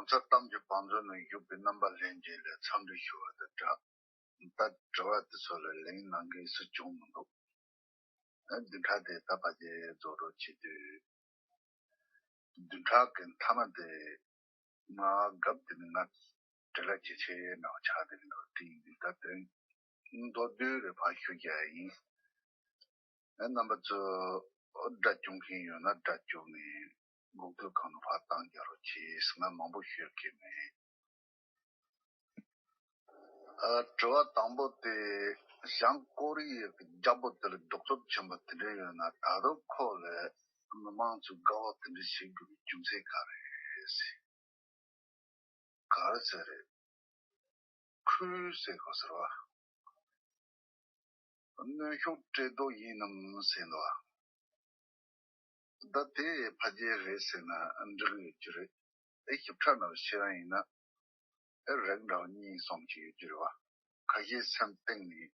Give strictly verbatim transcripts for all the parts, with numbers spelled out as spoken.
ཚ་གཏམ་གྱི་བང་མཛོད་ནང་བཞུགས་པའི་རྣམ་པ་ལྷན་རྒྱས་ལ་འཚམས་འདྲི་ཞུ་བ་དང་སྦྲགས། ད་དྲི་བ་དེ་ཚོ་ལ་ལན་གནང་མཁན་སུ་བྱུང་མི་འདུག་ཨ། བདུན་ཕྲག་དེ་ད་ཕལ་ཆེར་རྫོགས་འགྲོ་བྱེད་དུས། བདུན་ཕྲག་གི་མཐའ་མ་དེ་ང་རྒབ་དེ་ནི་ང་བྲེལ་བ་ཇེ་ཆེ་ནང་ཆགས་དེ་འདྲ་བྲིས་ཡིན་དུས། ད་དེ་མདོར་བསྡུས་རེ་ཕར་ཞུ་རྒྱུ་ཡིན། ཨ། རྣམ་པ་ཚོ་དགྲ་བཅོམ་མཁན་ཡོད་ན་དགྲ་བཅོམ་ནས་འགོག་ཐུག་གང་ལ་ཕར་བཏང་རྒྱག་རོགས་བྱེད་ཟེར་ན་མང་པོ་ཤོད་ཀྱི་མེད། ཨ། དྲི་བ་དང་པོ་དེ། བྱང་ཀོ་རི་ཡའི་རྒྱལ་པོ་དེ་ལ་གདུག་རྩུབ་ཆེན་པོ་དེ་འདྲ་ཡོད་ན། ད་དུང་ཁོ་ལ་མི་མང་ཚོས་དགའ་བོ་དེ་འདྲ་བྱེད་དགོས་པའི་རྒྱུ་མཚན་ག་རེ་རེད་ཟེར། ག་རེ་ཟེར་རེད། ཁོས་ཟེར་དགོས་ཟེར་བ། གནོན་ཤུགས་སྤྲད་མདོག་ཡིན་ནམ་ཟེར་འདུག་བ། ད་དེ་ཕལ་ཆེར་རེད་ཟེར་ན་འགྲིག་ཡོད་ཀྱི་རེད། ཨེ། ཞིབ་ཕྲ་ནང་བཤད་ཡ་ཡིན་ན། ཨེ། རིགས་འདྲ་བ་གཉིས་གསུམ་ཅིག་ཡོད་ཀྱི་རེད་བ། ཁ་ཤས་སེམས་གཏིང་ནས།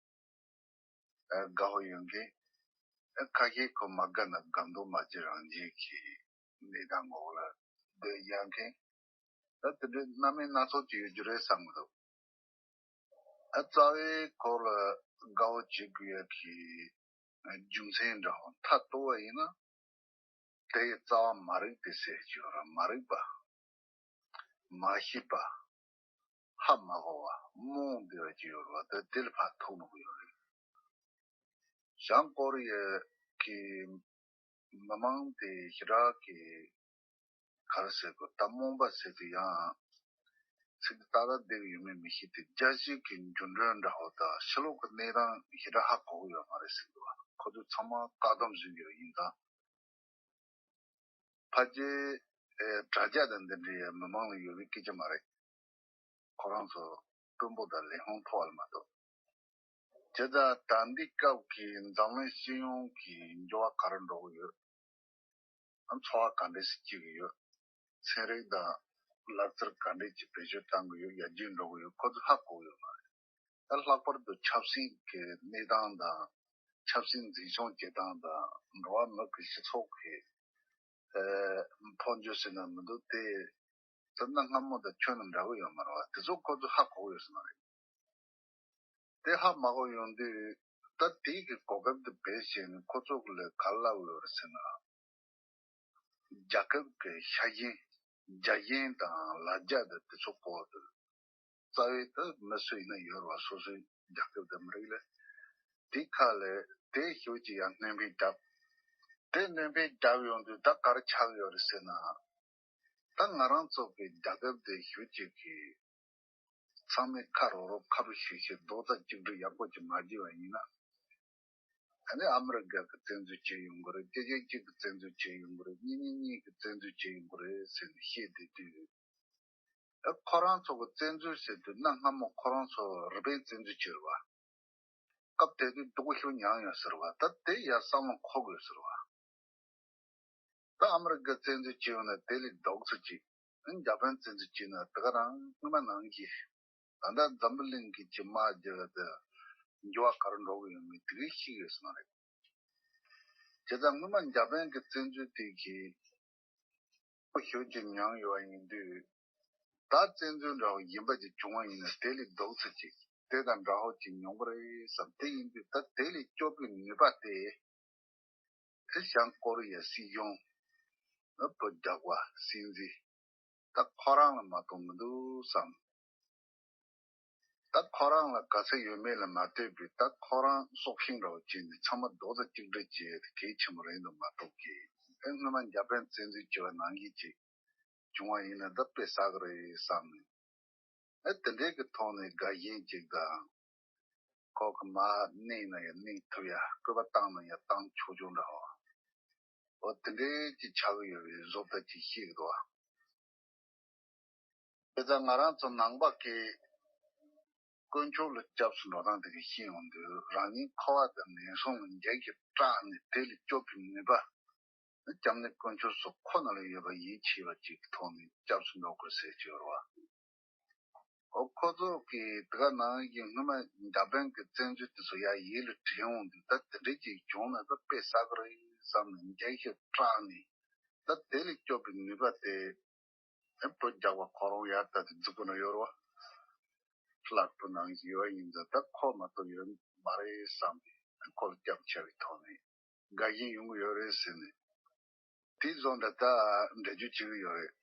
ཨེ། དགའ་བོ་ཡོད་མཁན། ཨེ། ཁ་ཤས་ཁོ་མ་དགའ་ན་དགའ་མདོག་མ་བྱེད་རང་བྱེད་ཀྱི་གནས་སྟངས་འོག་ལ་སྡོད་ཡག་མཁན། ད་དེ་འདྲའི་སྣ་མིན་སྣ་ཚོགས་ཅིག་ཡོད་རྒྱུ་རེད་བསམ་གྱི་འདུག་ཨ། རྩ་བའི་ཁོ་ལ་དགའ་བོ་བྱེད་དགོས་ཡག་གི་རྒྱུ་མཚན་འདྲ་བོ་མཐའ་གཏུགས་པ་ཡིན་ན། དེ་ཡི་རྩ་བ་མ་རིག་པའི་ཟེར་གྱི་ཡོད་ར། མ་རིག་པ། མ་ཤེས་པ། ཧ་མ་གོ་བ། རྨོངས་བསྡད་པ་ཅིག་ཡོད་ར་བ། དེ་དེ་ལ་ཕར་ཐུག་འགྲོ་གི་ཡོད་རེད། བྱང་ཀོ་རི་ཡའི་གི་མི་མང་དེ་ཞེ་དྲག་གི་ག་རེ་ཟེར་དགོས། ད་རྨོངས་པ་ཟེར་དུས་ཡང་ཚིག་ཏག་ཏག་བསྡད་ཡོད་མེད་མི་ཤེས་ཏེ། རྒྱལ་སྤྱི་གི་འགྱུར་འགྲོས་འདྲ་བོ་དང་ཕྱི་ལོགས་ཀྱི་གནས་སྟངས་ཞེ་དྲག་ཧ་གོ་གི་ཡོད་མ་རེད་ཟེར་འདུག་བ། ཁོ་ཚོ་ཚང་མ་བཀག་སྡོམ་བཟོས་ཡོད་ཡིན་ཙང་། ཕལ་ཆེར། ཨེ། དྲ་རྒྱ་དང་འདི་འདྲའི་མི་མང་ལ་ཡོད་པའི་སྐད་ཆ་མ་རེད། ཁོ་རང་ཚོ་དཔོན་པོ་དང་ལས་ཁུངས་མཐོ་བ་ལ་མ་གཏོགས། བྱས་ཙང་ད་འདི་སྐབས་ཀྱི་འཛམ་གླིང་སྤྱི་ཡོངས་ཀྱི་འགྱུར་བ་ག་རེ་འགྲོ་གི་ཡོད། ཨ། འཚོ་བ་ག་འདྲས་སེ་སྐྱེལ་གྱི་ཡོད། ཚན་རིག་དང་ལག་རྩལ་ག་འདྲས་ཀྱི་བེད་སྤྱོད་གཏང་གི་ཡོད། ཡར་རྒྱས་འགྲོ་གི་ཡོད། ཁོ་ཚོ་ཧ་གོ་གི་ཡོད་མ་རེད། ད་ལྷག་པར་དུ་ཆབ་སྲིད་ཀྱི་གནས་སྟངས་དང་། ཆབ་སྲིད་འཛིན་སྐྱོང་བྱེད་སྟངས་དང་། འགྲོ་བ་མི་གི་སྤྱི་ཚོགས་ཀྱི། ཨེ། འཕོ་འགྱུར་ཟེར་ན་མི་འདུག་དེ། ད་གནའ་སྔ་མོ་དང་ཁྱོན་ནས་འདྲ་གི་ཡོད་མ་རེད་བ། དེ་ཚོ་ཁོ་ཚོ་ཧ་གོ་གི་ཡོད་ས་མ་རེད། དེ་ཧ་མ་གོ་ཡོང་དུས། ད་དེའི་གི་གོ་སྐབས་དེ་བེད་སྤྱད་ནས་ཁོ་ཚོ་གི་ལ་ག་རེ་ལབ་ཡོད་རེད་ཟེར་ན། རྒྱལ་ཁབ་ཀྱི་ཤ་ཞེན། རྒྱལ་ཞེན་དང་ལ་རྒྱ་དང་དེ་ཚོ་སྐོར་དུ། རྩ་བའི་ད་མི་སུ་ཡིན་ན་ཡོད་རེད་བ། སོ་སོའི་རྒྱལ་ཁབ་དང་མི་རིགས་ལ། དེ་ཁ་ལ་དེ་ཞེ་པོ་ཅིག་ཡང་སྣོན་པ་བརྒྱབ། དེ་སྣོན་པ་བརྒྱབ་ཡོང་དུས་ད་ག་རེ་ཆགས་ཡོད་རེད་ཟེར་ན། ད་ང་རང་ཚོ་གི་རྒྱལ་ཁབ་དེ་ཞེ་པོ་ཅིག་གི་ཚང་མས་ཁ་རོག་རོག་ཁ་ཕྱེ་ཕྱེ་རྡོག་རྩ་གཅིག་སྒྲིལ་ཡག་པོ་ཅིག་མ་བྱས་པ་ཡིན་ན། ཨ་ནི་ཨ་མི་རི་ཀ་གིས་བཙན་འཛུལ་བྱེད་ཡོང་གི་རེད། སྐྱེ་རྒྱལ་གཅིག་གིས་བཙན་འཛུལ་བྱེད་ཡོང་གི་རེད། གཉིས་གཉིས་གཉིས་གིས་བཙན་འཛུལ་བྱེད་ཡོང་གི་རེད་ཟེར་ནས་བཤད་བསྡད་དུས། ཨ། ཁོ་རང་ཚོ་གིས་བཙན་འཛུལ་ཟེར་དུས་གནའ་སྔ་མོ་ཁོ་རང་ཚོ་རི་པིན་བཙན་འཛུལ་བྱས་རེད་བ། སྐབས་དེ་དུས་སྡུག་པོ་ཞེ་པོ་མྱངས་ཡོད་ཟེར་བ། ད་དེ་ཡར་བསམ་བློ་འཁོར་དགོས་ཟེར་བ། ད་ཨ་མི་རི་ཀ་བཙན་འཛུལ་བྱས་ཡོང་ན་དེ་ལས་ལྡོག་ཚུལ་ཅིག་ཨ། འཇར་པན་བཙན་འཛུལ་བྱས་ན་དེ་ག་རང་སྔོན་མ་ནང་བཞིན། ད་ལྟ་འཛམ་བུ་གླིང་གི་ཅིག་དམག་རྒྱག་དེ་འགྱུར་བ་ག་རེ་འགྲོ་གི་ཡོད་མེད་དེ་གས་ཤེས་ཡོད་ས་མ་རེད། བྱས་ཙང་སྔོན་མ་འཇར་པན་གྱི་བཙན་འཛུལ་དེ་གིས་ཁོ་ཞེ་པོ་ཅིག་མྱངས་ཡོད་པ་ཡིན་དུས། ད་བཙན་འཛུལ་འདྲ་བོ་གཞན་པ་ཅིག་བྱུང་བ་ཡིན་ན་དེ་ལས་ལྡོག་ཚུལ་ཅིག་དེ་དང་འདྲ་བོ་ཅིག་མྱོང་གི་རེད་བསམ། དེ་ཡིན་དུས་ད་དེ་ལས་སྐྱོབ་པའི་ནུས་པ་དེ། དེ་བྱང་ཀོ་རི་ཡའི་སྲིད་གཞུང་། ཨ། བུ་རྒྱག་པ་སྲིད་འཛིན། ད་ཁོ་རང་ལ་མ་གཏོགས་མི་འདུག་བསམ། ད་ཁོ་རང་ལ་ག་ཚད་ཡོད་མེད་ལ་མ་ལྟོས་པའི། ད་ཁོ་རང་སྲོག་ཤིང་འདྲ་བོ་བྱས་ནས་ཚང་མ་རྡོག་རྩ་གཅིག་སྒྲིལ་བྱས་ཏེ་གལ་ཆེན་པོ་རེད་འདུག་མ་གཏོགས་ཀྱི། ཨེ། སྔོན་མ་འཇར་པན་བཙན་འཛུལ་བྱས་པ་ནང་བཞིན་ཅིག་བྱུང་བ་ཡིན་ན་ད་དཔེ་བསགས་ཀྱི་རེད་བསམ་ནས། ཨེ། དེ་འདྲའི་གི་ཐོག་ནས་དགའ་ཞེན་ཅིག་དང་། ཁོ་གི་མར་མནན་ན་ཡང་མནན་ཐུབ་ཡ། བསྐུལ་བ་བཏང་ན་ཡང་བཏང་ཆོག་ཆོག་འདྲ་བོ། འོ། དེ་འདྲའི་ཅིག་ཆགས་ཀྱི་ཡོད་པའི་བཟོ་ལྟ་ཅིག་ཤེས་ཀྱི་འདུག་བ། དེ་ལྟར་ང་རང་ཚོ་ནང་པ་གི་དཀོན་མཆོག་ལ་སྐྱབས་སུ་འགྲོ་སྟངས་དེ་ག་ཤེས་ཡོང་དུས། རང་ཉིད་འཁོར་བ་དང་ངན་སོང་ལ་འགྱིག་གིས་སྐྲག་ནས་དེ་ལས་སྐྱོབ་པའི་ནུས་པ། སྐྱབས་གནས་དཀོན་མཆོག་སོགས་ཁོ་ན་ལ་ཡོད་པ་ཡིད་ཆེས་པ་ཅིག་གི་ཐོག་ནས་སྐྱབས་སུ་འགྲོ་དགོས་ཟེར་གྱི་ཡོད་རེད་བ། འོ། ཁོ་ཚོ་གིས་དེ་ག་ནང་བཞིན་སྔོན་མ་འཇར་པན་གྱི་བཙན་འཛུལ་དེ་ཚོ་ཡར་ཡིད་ལ་དྲན་འོང་དུས། ད་དེ་འདྲ་ཅིག་བྱུང་ན་ད་དཔེ་བསགས་ཀྱི་རེད་བསམ་ནས་འགྱིག་གིས་སྐྲག་ནས། ད་དེ་ལས་སྐྱོབ་པའི་ནུས་པ་དེ། ཨེ་བོད་རྒྱག་པ་ཁོ་རང་ཡར་ལྟ་དུ་འཛུགས་པ་ན་ཡོད་རོ། ལྷག་པོ་ནང་བཞིན་ཡོད་ཡིན་ཙང་ད་ཁོ་མ་གཏོགས་ཡོད་མ་རེད་བསམ་པའི་ཁོ་ལ་སྐྱབས་ཆེ་བའི་ཐོག་ནས་དགའ་བཞིན་ཡོང་གི་ཡོད་རེད་ཟེར་ནས། དེ་བཟོ་འདྲ་ད་འགྲེལ་བརྗོད་བྱེད་ཀྱི་ཡོད་རེད།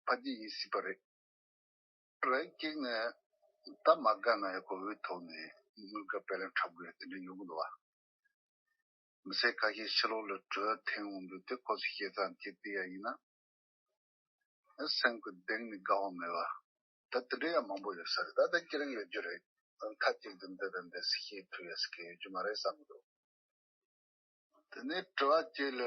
ཕ་གི་ཡིན་སྲིད་པ་རེད། རེད་གཅིག་ནས་ད་མ་དགའ་ན་ཡང་གོ་བའི་ཐོག་ནས་དངུལ་ཁ་དཔེ་ལེན་འཁྲབ་དགོས་དེ་འདྲ་ཡོང་གི་འདུག་བ། མི་སེར་ཁ་ཤས་ཕྱི་ལོགས་ལ་བྲོས་ཐེངས་འོང་དུས་དེ་ཁོ་ཚོ་བཤད་ཚང་ཁྱེད་བལྟས་ཡ་ཡིན་ན། སེམས་ཀྱི་གཏིང་ནས་དགའ་བ་མེད་པ། ད་དེ་འདྲ་ཡང་མང་པོ་ཡོད་ས་རེད། ད་ལྟ་ཁྱེད་རང་ཡོད་རྒྱུ་རེད། མཐའ་གཅིག་ཏུ་འདི་དང་འདི་ཟེར་བཤད་ཐུབ་ཡ་ཟེར་མཁན་ཡོད་རྒྱུ་མ་རེད་བསམ་གི་འདུག་དེ་ནས་དྲི་བ་གཅིག་ལ་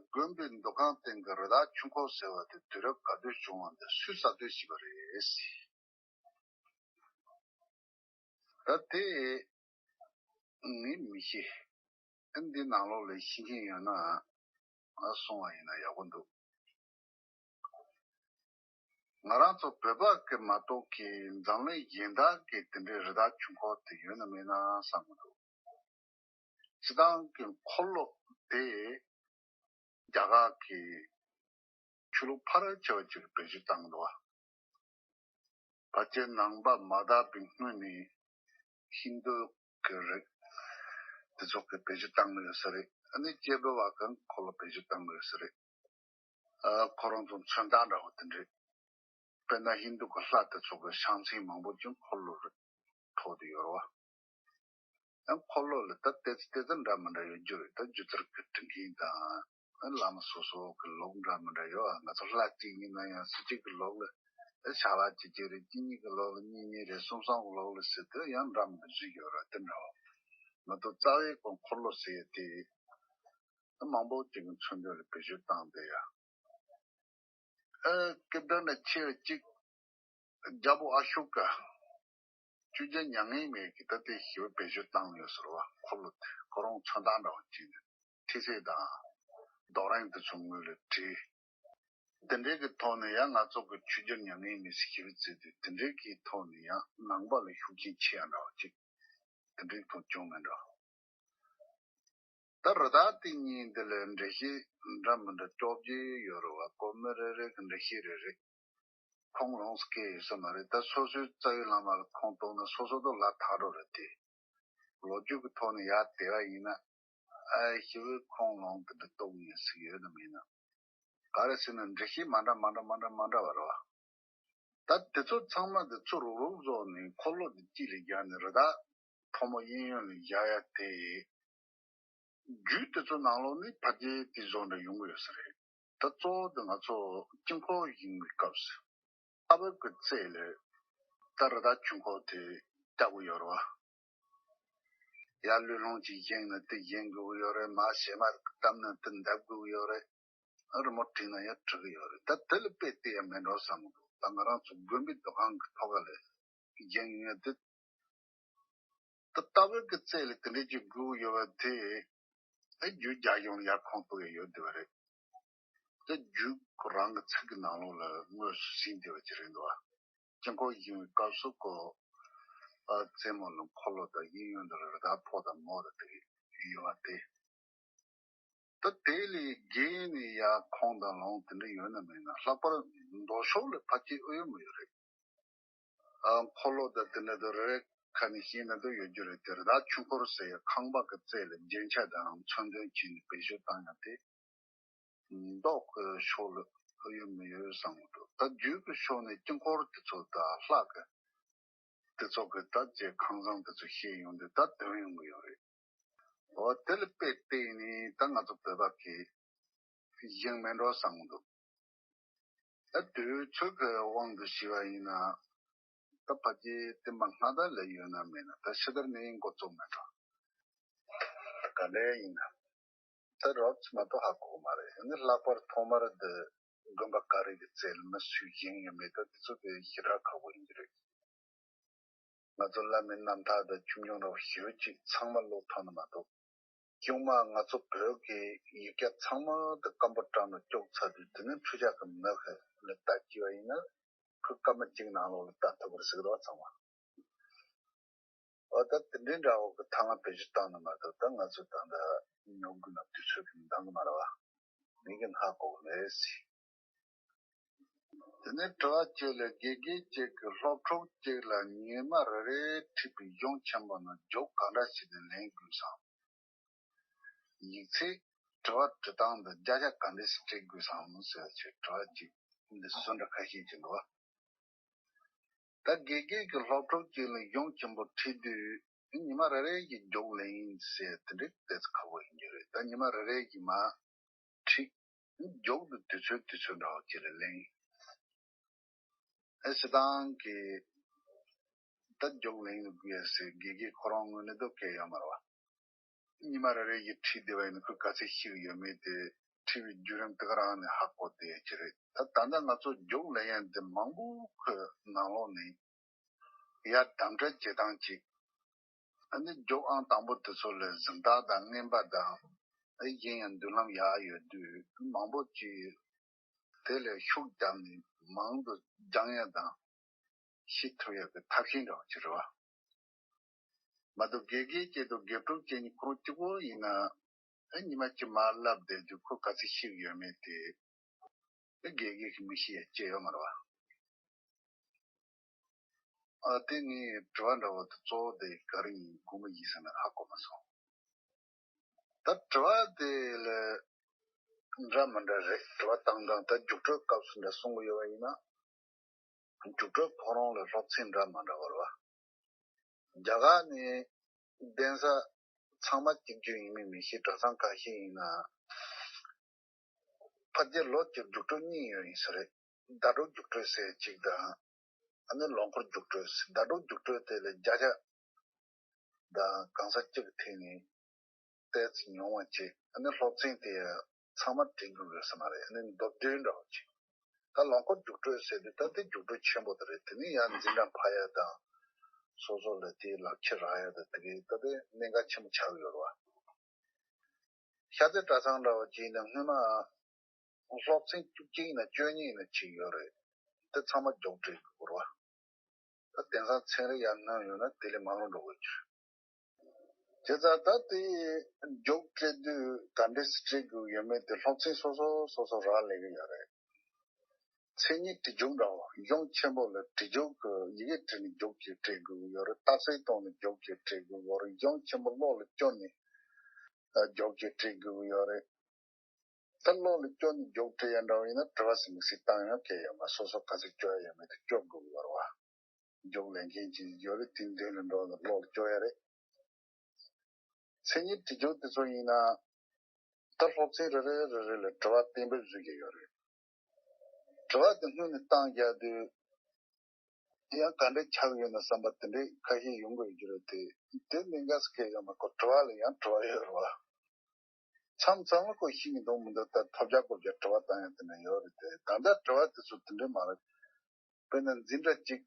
དགོན་པའི་འདུ་ཁང་སྟེང་གི་རི་དྭགས་ཆུ་འཁོར་ཟེར་བ་དེ་དུས་རབས་ག་དུས་བྱུང་བ་འདི་སུས་གསར་གཏོད་བྱས་པ་རེད་ཟེར། ད་དེ་ངས་མི་ཤེས། ཨ་འདི་ནང་ལོགས་ལ་ཤེས་མཁན་ཡོད་ན་ཨ་གསུང་བ་ཡིན་ན་ཡག་པོ་འདུག་ང་རང་ཚོ་བོད་པ་གི་མ་གཏོགས་ཀྱི་འཛམ་གླིང་གཞན་དག་གི་དེ་འདྲའི་རི་དྭགས་ཆུ་འཁོར་དེ་ཡོད་ན་མེད་ན་བསམ་གི་འདུག་སྤྱི་བཏང་གི་འཁོར་ལོ་དེ་རྒྱ་གར་གྱི་ཆོས་ལུགས་ཕལ་ཆེ་བ་ཅིག་གིས་བེད་སྤྱོད་བཏང་གི་འདུག་བ། ཕལ་ཆེར་ནང་པ་མ་དར་བའི་སྔོན་ནས་ཧིན་རྡུ་གི་རིགས་དེ་ཚོ་གིས་བེད་སྤྱོད་བཏང་གི་ཡོད་ས་རེད། ཨ་ནི་སྐྱེས་བུ་བ་གང་འཁོར་ལོ་བེད་སྤྱོད་བཏང་གི་ཡོད་ས་རེད། ཨ་ཁོ་རང་ཚོ་མཚོན་རྟགས་འདྲ་བོ་དེ་འདྲས། དཔེར་ན་ཧིན་རྡུ་གི་ལྷ་དེ་ཚོ་གི་ཕྱག་མཚན་མང་པོ་ཅིག་འཁོར་ལོ་རུ་ཐོགས་ཏེ་ཡོད་རེད་བ། ཡང་འཁོར་ལོ་ལ་ད་ཏོག་ཙམ་ཏོག་ཙམ་འདྲ་མི་འདྲ་ཡོད་རྒྱུ་རེད། ད་སྒྱུ་རྩལ་གྱི་སྒྲིག་འགལ་དང་། བླ་མ་སོ་སོ་གི་ལུགས་འདྲ་མི་འདྲ་ཡོད་ཨ། ང་ཚོ་ལྷ་གཅིག་ཡིན་ན་ཡང་སུ་གཅིག་གི་ལུགས་ལ་ཨེ་ཕྱག་ལག་གཅིག་གཅིག་རེད། གཅིག་གཉིས་ཀྱི་ལུགས་ལ་གཉིས་གཉིས་རེད། གསུམ་གསུམ་གྱི་ལུགས་ལ་ཟེར་དུས་ཡང་འདྲ་མི་འདྲ་ཞིག་ཡོད་ར། དེ་འདྲ་བ་མ་གཏོགས་རྩ་བའི་ཁོ་འཁོར་ལོ་ཟེར་ཡ་དེ་མང་པོ་ཅིག་གི་མཚོན་དོན་ལ་བེད་སྤྱོད་བཏང་བསྡད་ཡ། ཨ་སྐབས་དེ་ནས་ཆེ་བ་གཅིག་རྒྱལ་པོ་ཨ་ཤོ་ཀ་ཆོས་རྒྱལ་མྱ་ངན་མེད་ཀྱིས་ད་ལྟའི་ཞི་བ་བེད་སྤྱོད་བཏང་ཡོད་ཟེར་བ། འཁོར་ལོ་དེ་ཁོ་རང་མཚོན་རྟགས་འདྲ་བ་བྱས་ནས་ཐིག་ཚད་དང་རྡོ་རིང་དེ་ཚོ་ངོས་ལ་བྲིས། དེ་འདྲའི་གི་ཐོག་ནས་ཡང་ང་ཚོ་གི་ཆོས་རྒྱལ་མྱ་ངན་མེད་ཟེར་ཞི་བ་བརྩི་དུས་དེ་འདྲའི་གི་ཐོག་ནས་ཡང་ནང་པ་ལ་ཤུགས་རྐྱེན་ཆེ་ཡ་འདྲ་བ་ཅིག་དེ་འདྲའི་ཐོག་བྱུང་མེད་འགྲོ། ད་རི་དྭགས་དེ་གཉིས་འདི་ལ་འགྲེལ་བཤད་འདྲ་མི་འདྲ་བཅོ་བརྒྱད་ཡོད་རེད་བ། གོ་མི་རེ་རེ་གི་འགྲེལ་བཤད་རེ་རེ། ཁུངས་ལོངས་སུ་སྐྱེལ་ཡོད་ས་མ་རེད། ད་སོ་སོའི་རྩ་བའི་བླ་མ་ལ་ཁུངས་གཏུགས་ན་སོ་སོ་དང་ལ་དྭགས་འགྲོ་རེད་དེ། ལོ་རྒྱུས་ཀྱི་ཐོག་ནས་ཡར་དེ་བ་ཡིན་ན། ཨ་ཞི་བའི་ཁུངས་ལོངས་དེ་འདྲ་གཏུགས་ངེས་ཟིག་ཡོད་དམ་ཡིན་ན། ག་རེ་ཟེར་ན་འགྲེལ་བཤད་མ་འདྲ་མ་འདྲ་མ་འདྲ་མ་འདྲ་བ་རེད་བ། ད་དེ་ཚོ་ཚང་མ་དེ་ཚོ་རུག་རུག་བཟོས་ནས་འཁོར་ལོ་དེ་དཀྱིལ་ལ་བཞག་ནས་རི་དྭགས་ཕོ་མོ་གཡས་གཡོན་ལ་བཞག་ཡ་དེ། རྒྱུད་དེ་ཚོ་ནང་ལོགས་ནས་ཕལ་ཆེར་དེ་བཟོ་འདྲ་ཡོང་གི་ཡོད་ས་རེད། ད་གཙོ་བོ་དེ་ང་ཚོ་དཀྱིལ་འཁོར་བཞེངས་པའི་སྐབས་སུ་ལྷག་པར་གྱི་རྩེ་ལ་ད་རི་དྭགས་ཆུ་འཁོར་དེ་བཏབ་གི་ཡོད་རེད་བ། ཡར་ལུས་ལྷུང་ཅིག་བཞེངས་ན་དེ་བཞེངས་དགོས་ཀྱི་ཡོད་རེད། མར་བྱེ་མ་བཏབ་ན་དེ་འདེབས་དགོས་ཀྱི་ཡོད་རེད། རི་མོ་བྲིས་ན་ཡང་འགྲིག་གི་ཡོད་རེད། ད་དེ་ལ་དཔེ་བལྟས་ཡ་མེད་འགྲོ་བསམ་གི་འདུག་ད་ང་རང་ཚོ་དགོན་པའི་འདུ་ཁང་གི་ཐོག་ཁ་ལ་བཞེངས་ཡོད་དེ། ད་ལྟ་བའི་གི་རྩལ་ལ་དེ་འདྲའི་ཅིག་དགོས་ཀྱི་ཡོད་པ་དེ། ཨེ་རྒྱུད་རྒྱ་གཞུང་ལ་ཡར་ཁུངས་གཏུགས་ཡ་ཡོད་བསྡད་པ་རེད། ད་རྒྱུད་ཁོ་རང་གི་ཚིག་གི་ནང་ལོགས་ལ་དངོས་སུ་ཟིན་བསྡད་པ་ཅིག་རེད་འདུག་བ། དཀྱིལ་འཁོར་བཞེངས་པའི་སྐབས་སུ་ཁོ། ཨ་རྩེ་མོ་ལ་འཁོར་ལོ་དང་གཡས་གཡོན་དུ་རི་དྭགས་ཕོ་དང་མོ་དང་དེ་ཡོད་པ་དེ། ད་དེ་ལས་བརྒལ་ནས་ཡར་ཁུངས་དང་ལོངས་དེ་འདྲ་ཡོད་ན་མེད་ན། ལྷག་པར་མདོ་ཕྱོགས་ལ་ཕལ་ཆེར་ཨེ་ཡོད་མི་ཡོད་རེད། ཨ་འཁོར་ལོ་དང་དེ་འདྲ་དུ་རེ་རེ་ཁ་ནས་ཤེས་ན་དུ་ཡོད་རྒྱུ་རེད། དེ་རི་དྭགས་ཆུ་འཁོར་ཟེར་ཡ་ཁང་པ་གི་རྩེ་ལ་རྒྱན་ཆ་དང་མཚོན་དོན་བྱས་ནས་བེད་སྤྱོད་བཏང་ཡ་དེ། མདོ་གི་ཕྱོགས་ལ་ཨེ་ཡོད་མི་ཡོད་བསམ་གི་འདུག་ད་རྒྱུད་ཀྱི་ཕྱོགས་ནས་དཀྱིལ་འཁོར་དེ་ཚོ་དང་ལྷ་གི་དེ་ཚོ་གི་ད་ཅེས་ཁང་བཟང་དེ་ཚོ་བཤད་ཡོང་དུས་ད་དོན་ཡོང་གི་ཡོད་རེད། འོ་དེ་ལ་དཔེ་བལྟས་ནས་ད་ང་ཚོ་བོད་པ་གིས་བཞེངས་མེད་འགྲོ་བསམ་གི་འདུག་ད་དུས་ཚོད་ཀྱི་དབང་དུ་བྱས་པ་ཡིན་ན། ད་ཕལ་ཆེར་བསྟན་པ་སྔ་དར་ལ་ཡོད་ན་མེད་ན་ད་ཕྱི་དར་ནས་འགོ་བཙུགས་མེད་འགྲོ། ག་འདྲ་ཡིན་ན། ད་རོབ་ཙམ་མ་གཏོགས་ཧ་གོ་གི་མ་རེད། ཨ་ནི་ལྷག་པར་ཐོག་མར་འདི་དགོན་པ་ག་རེ་གི་རྩེ་ལ་མི་སུས་བཞེངས་ཡོད་མེད་ད་དེ་ཚོ་དཔེ་ཞེ་དྲག་ཁག་པོ་ཡིན་གྱི་རེད། ང་ཚོ་བླ་མའི་རྣམ་ཐར་དང་ཆོས་འབྱུང་འདྲ་བོ་ཞེ་པོ་ཅིག་ཚང་མ་ཀློག་ཐུབ་ན་མ་གཏོགས། ཡང་མ་ང་ཚོ་བོད་ཀྱི་ཡིག་བརྒྱ་ཚང་མ་དེ་སྐམ་པོ་བཀྲམ་ལ་བཅུག་ཚར་དུས་དེ་ནས་འཕྲུལ་ཆས་ཀྱི་མི་ཁ་ལ་ལྟ་བྱས་པ་ཡིན་ན་ཁོས་སྐར་མ་གཅིག་ནང་ལོགས་ལ་ལྟ་ཐུབ་པ་རེད་ཟེར་གི་འདུག་ཚང་མ། འོ་ད་དེ་འདྲའི་འདྲ་བོ་གི་ཐ་མ་བེད་སྤྱོད་བཏང་ན་མ་གཏོགས་ད་ང་ཚོ་ད་ལྟ་ཉོ་དགོས་ན་དུས་ཚོད་ཀྱི་འདང་གི་མ་རེད་བ། མི་གི་ཧ་གོ་གི་མེད་ཟེར། དེ་ནས་དྲི་བ་གཅིག་ལ། དགེ་རྒན་གཅིག་གིས་སློབ་ཕྲུག་གཅིག་ལ་ཉི་མ་རེ་རེ་ཁྲིད་པའི་གཞུང་ཆེན་པོ་ནང་རྒྱོགས་ག་འདྲ་བྱས་ནས་ལེན་དགོས་སམ། ཡིག་ཚད། དྲི་བ་དྲི་སྟངས་དང་བརྒྱ་ཆ་ག་འདྲས་སེ་སྤྲད་དགོས་སམ་ཟེར་བའི་དྲི་བ་གཅིག་འདི་སུ་འདྲ་ཁ་ཤས་ཀྱི་འདུག་བ། ད་དགེ་རྒན་གྱིས་སློབ་ཕྲུག་གཅིག་ལ་གཞུང་ཆེན་པོ་ཁྲིད་དུས་ཉི་མ་རེ་རེ་གི་རྒྱོགས་ལེན་ཟེར་དེ་འདྲའི་ཏོག་ཙམ་ཁག་པོ་ཡིན་རྒྱུ་རེད། ད་ཉི་མ་རེ་རེ་གི་མར་ཁྲིད། རྒྱོགས་དེ་དུས་ཚོད་དུས་ཚོད་འདྲ་བོ་ཅིག་ལ་ལེན། ཨེ་སྤྱིར་བཏང་གི་ད་རྒྱོགས་ལེན་དགོས་ཟེར་དགེ་རྒན་ཁོ་རང་ངོས་ནས་འདོད་སྐྱེ་ཡོད་མ་རེད་བ། ཉི་མ་རེ་རེ་ཡི་ཁྲིད་བསྡད་པ་ཡིན་ན་ཁོས་ག་ཚོད་ཤེས་ཀྱི་ཡོད་མེད་དེ་ཁྲིད་པའི་བརྒྱུད་རིམ་དེ་ག་རང་ནས་ཧ་གོ་བསྡད་ཀྱི་རེད། ད་ད་ལྟ་ང་ཚོ་རྒྱོགས་ལེན་ཡ་འདི་མང་པོ་ཁོའི་ནང་ལོགས་ནས་ཡར་གདམ་འཕྲལ་བྱེད་སྟངས་ཅིག་ཨ་ནི་རྒྱོགས་ཨང་དང་པོ་དེ་ཚོ་ལ་གཟེངས་རྟགས་དང་རྔན་པ་དང་། ཨ་གཞན་ཡང་མདུན་ལམ་ཡག་ཡོད་དུས་མང་པོ་ཅིག་དེ་ལས་ཤུགས་བརྒྱབ་ནས་མང་དུ་སྦྱང་ཡ་དང་ཤེས་ཐུབ་ཡ་གི་ཐབས་ཤེས་འདྲ་བོ་ཅིག་རེད་བ། མ་གཏོགས་དགེ་རྒན་གཅིག་དང་དགེ་ཕྲུག་གཅིག་གཉིས་ཁོ་རང་གཅིག་པོ་ཡིན་ན། ཨ་ཉི་མ་གཅིག་མར་བསླབ་བསྡད་དུས་ཁོ་ག་ཚོད་ཤེས་ཀྱི་ཡོད་མེད་དེ། ཨ་དགེ་རྒན་གྱིས་མི་ཤེས་ཡ་ཅི་ཡོད་མ་རེད་བ། ཨ་དེ་ངའི་དྲི་བ་འདྲ་བོ་དེ་གཙོ་བོ་དེ་ག་རེ་ཡིན་དགོངས་པ་ཡིན་ཟེར་ན་ཧ་གོ་མ་སོང་། ད་དྲི་བ་དེ་ལ་འདྲ་མི་འདྲ་རེད། དྲི་བ་བཏང་སྟངས་ད་རྒྱུགས་སྤྲོད་སྐབས་སུ་འདྲ་གསུང་གི་ཡོད་པ་ཡིན་ན། རྒྱུགས་སྤྲོད་ཁོ་རང་ལ་སློབ་ཚན་འདྲ་མི་འདྲ་བ་རེད་བ། རྒྱ་གར་ནས་གདན་ས་ཚང་མ་གཅིག་གྱུར་ཡིན་མིན་མི་ཤེས། གྲྭ་ཚང་ཁ་ཤས་ཡིན་ན་ཕལ་ཆེར་ལོ་གཅིག་རྒྱུགས་སྤྲོད་གཉིས་ཡོད་ཡིན་ས་རེད། ཟླ་དྲུག་རྒྱུགས་སྤྲོད་ཟེར་གཅིག་དང་། ཨ་ནི་ལོ་འཁོར་རྒྱུགས་སྤྲོད་ཟེར། ཟླ་དྲུག་རྒྱུགས་སྤྲོད་དེ་ལ་བརྒྱ་ཆ་དང་གང་ས་གཅིག་གི་ཐད་ནས་ཏོག་ཙམ་ཉུང་བ་བྱས། ཨ་ནི་སློབ་ཚན་དེ་ཚང་མ་འགྲིག་གི་ཡོད་ས་མ་རེད། ཨ་ནི་མདོར་བསྡུས་འདྲ་བོ་བྱས། ད་ལོ་འཁོར་རྒྱུགས་སྤྲོད་ཟེར་དུས་ད་དེ་རྒྱུགས་སྤྲོད་ཆེན་པོ་དེ་རེད། དེ་ནས་ཡང་འཛིན་གྲྭ་འཕར་ཡ་དང་། སོ་སོ་ལ་དེའི་ལག་ཁྱེར་རག་ཡ་དང་། དེ་གའི་ད་དེ་གནད་འགག་ཆེན་པོ་ཆགས་ཀྱི་ཡོད་རེད་བ། ཤར་རྩེ་གྲྭ་ཚང་འདྲ་བ་ཅིག་ཡིན་ན་སྔོན་མ་སློབ་ཚན་བཅུ་གཅིག་ཡིན་ན་བཅུ་གཉིས་ཡིན་ན་ཅིག་ཡོད་རེད། དེ་ཚང་མ་རྒྱོགས་སྤྲད་དགོས་རེད་བ། ད་དེང་སང་ཚན་རིག་ཡར་སྣོན་ཡོད་ན་དེ་ལས་མང་རུ་འགྲོ་དགོས་ཀྱི་རེད། བྱས་ཙང་ད་དེ་རྒྱོགས་སྤྲད་དུས་ག་འདྲས་སེ་སྤྲད་དགོས་ཡོད་མེད་དེ་སློབ་ཚན་སོ་སོ་སོ་སོ་རག་ལས་ཀྱི་ཡོད་རེད། མཚན་ཉིད་བྲིས་རྒྱུགས་འདྲ་བོ། གཞུང་ཆེན་པོ་ལ་བྲིས་རྒྱུགས་ཀྱི་ཡི་གེ་བྲིས་ནས་རྒྱོགས་ཀྱིས་སྤྲད་དགོས་ཀྱི་ཡོད་རེད། རྟགས་གསལ་བཏང་ནས་རྒྱོགས་ཀྱིས་སྤྲད་དགོས་ཀྱི་ཡོད་རེད། གཞུང་ཆེན་པོ་གློག་ལ་སྐྱོར་ནས་རྒྱོགས་ཀྱིས་སྤྲད་དགོས་ཀྱི་ཡོད་རེད། ད་གློག་ལ་སྐྱོར་ནས་རྒྱོགས་སྤྲད་ཡ་འདྲ་བོ་ཡིན་ན་དྲི་བ་ཟེར་མི་ཟེར་བཏང་ཡང་གལ་ཡོད་མ་རེད། སོ་སོ་ག་ཚོད་སྐྱོར་ཡ་ཡོད་མེད་དེ་སྐྱོར་དགོས་ཀྱི་ཡོད་རེད་བ། རྒྱོགས་ལེན་མཁན་ཅིག་ཡོད་རེད། དེ་མདུན་ལ་འགྲོ་ནས་གློག་ལ་སྐྱོར་ཡ་རེད། མཚན་ཉིད་བྲིས་རྒྱུགས་དེ་ཚོ་ཡིན་ན། ད་སློབ་ཚན་རེ་རེ་རེ་རེ་ལ་དྲི་བ་གཏན་འབེབས་བཟོས་ཀྱི་ཡོད་རེད། དྲི་བ་དེ་སྔོན་ནས་བཏང་རྒྱག་དུས་ཡང་ག་འདྲ་ཆགས་ཡོད་ན་བསམ་པ་དེ་འདྲའི་ཁ་ཤས་ཡོང་གི་ཡོད་ཀྱི་རེད་དེ། དེ་གནད་འགག་སྐད་ཡོད་མ་ཁོ་དྲི་བ་ལ་ཡང་དྲི་བ་ཡོད་རེད་བ། མཚམས་མཚམས་ལ་ཁོ་ཤེས་ཀྱི་འདུག་མི་འདུག་ད་ཐོབ་རྒྱག་དགོས་རྒྱག་དྲི་བ་བཏང་ཡ་དེ་འདྲ་ཡོད་རེད་དེ། ད་ལྟ་དྲི་བ་དེ་ཚོ་དེ་འདྲ་མ་རེད། དཔེར་ན་འཛིན་གྲྭ་གཅིག་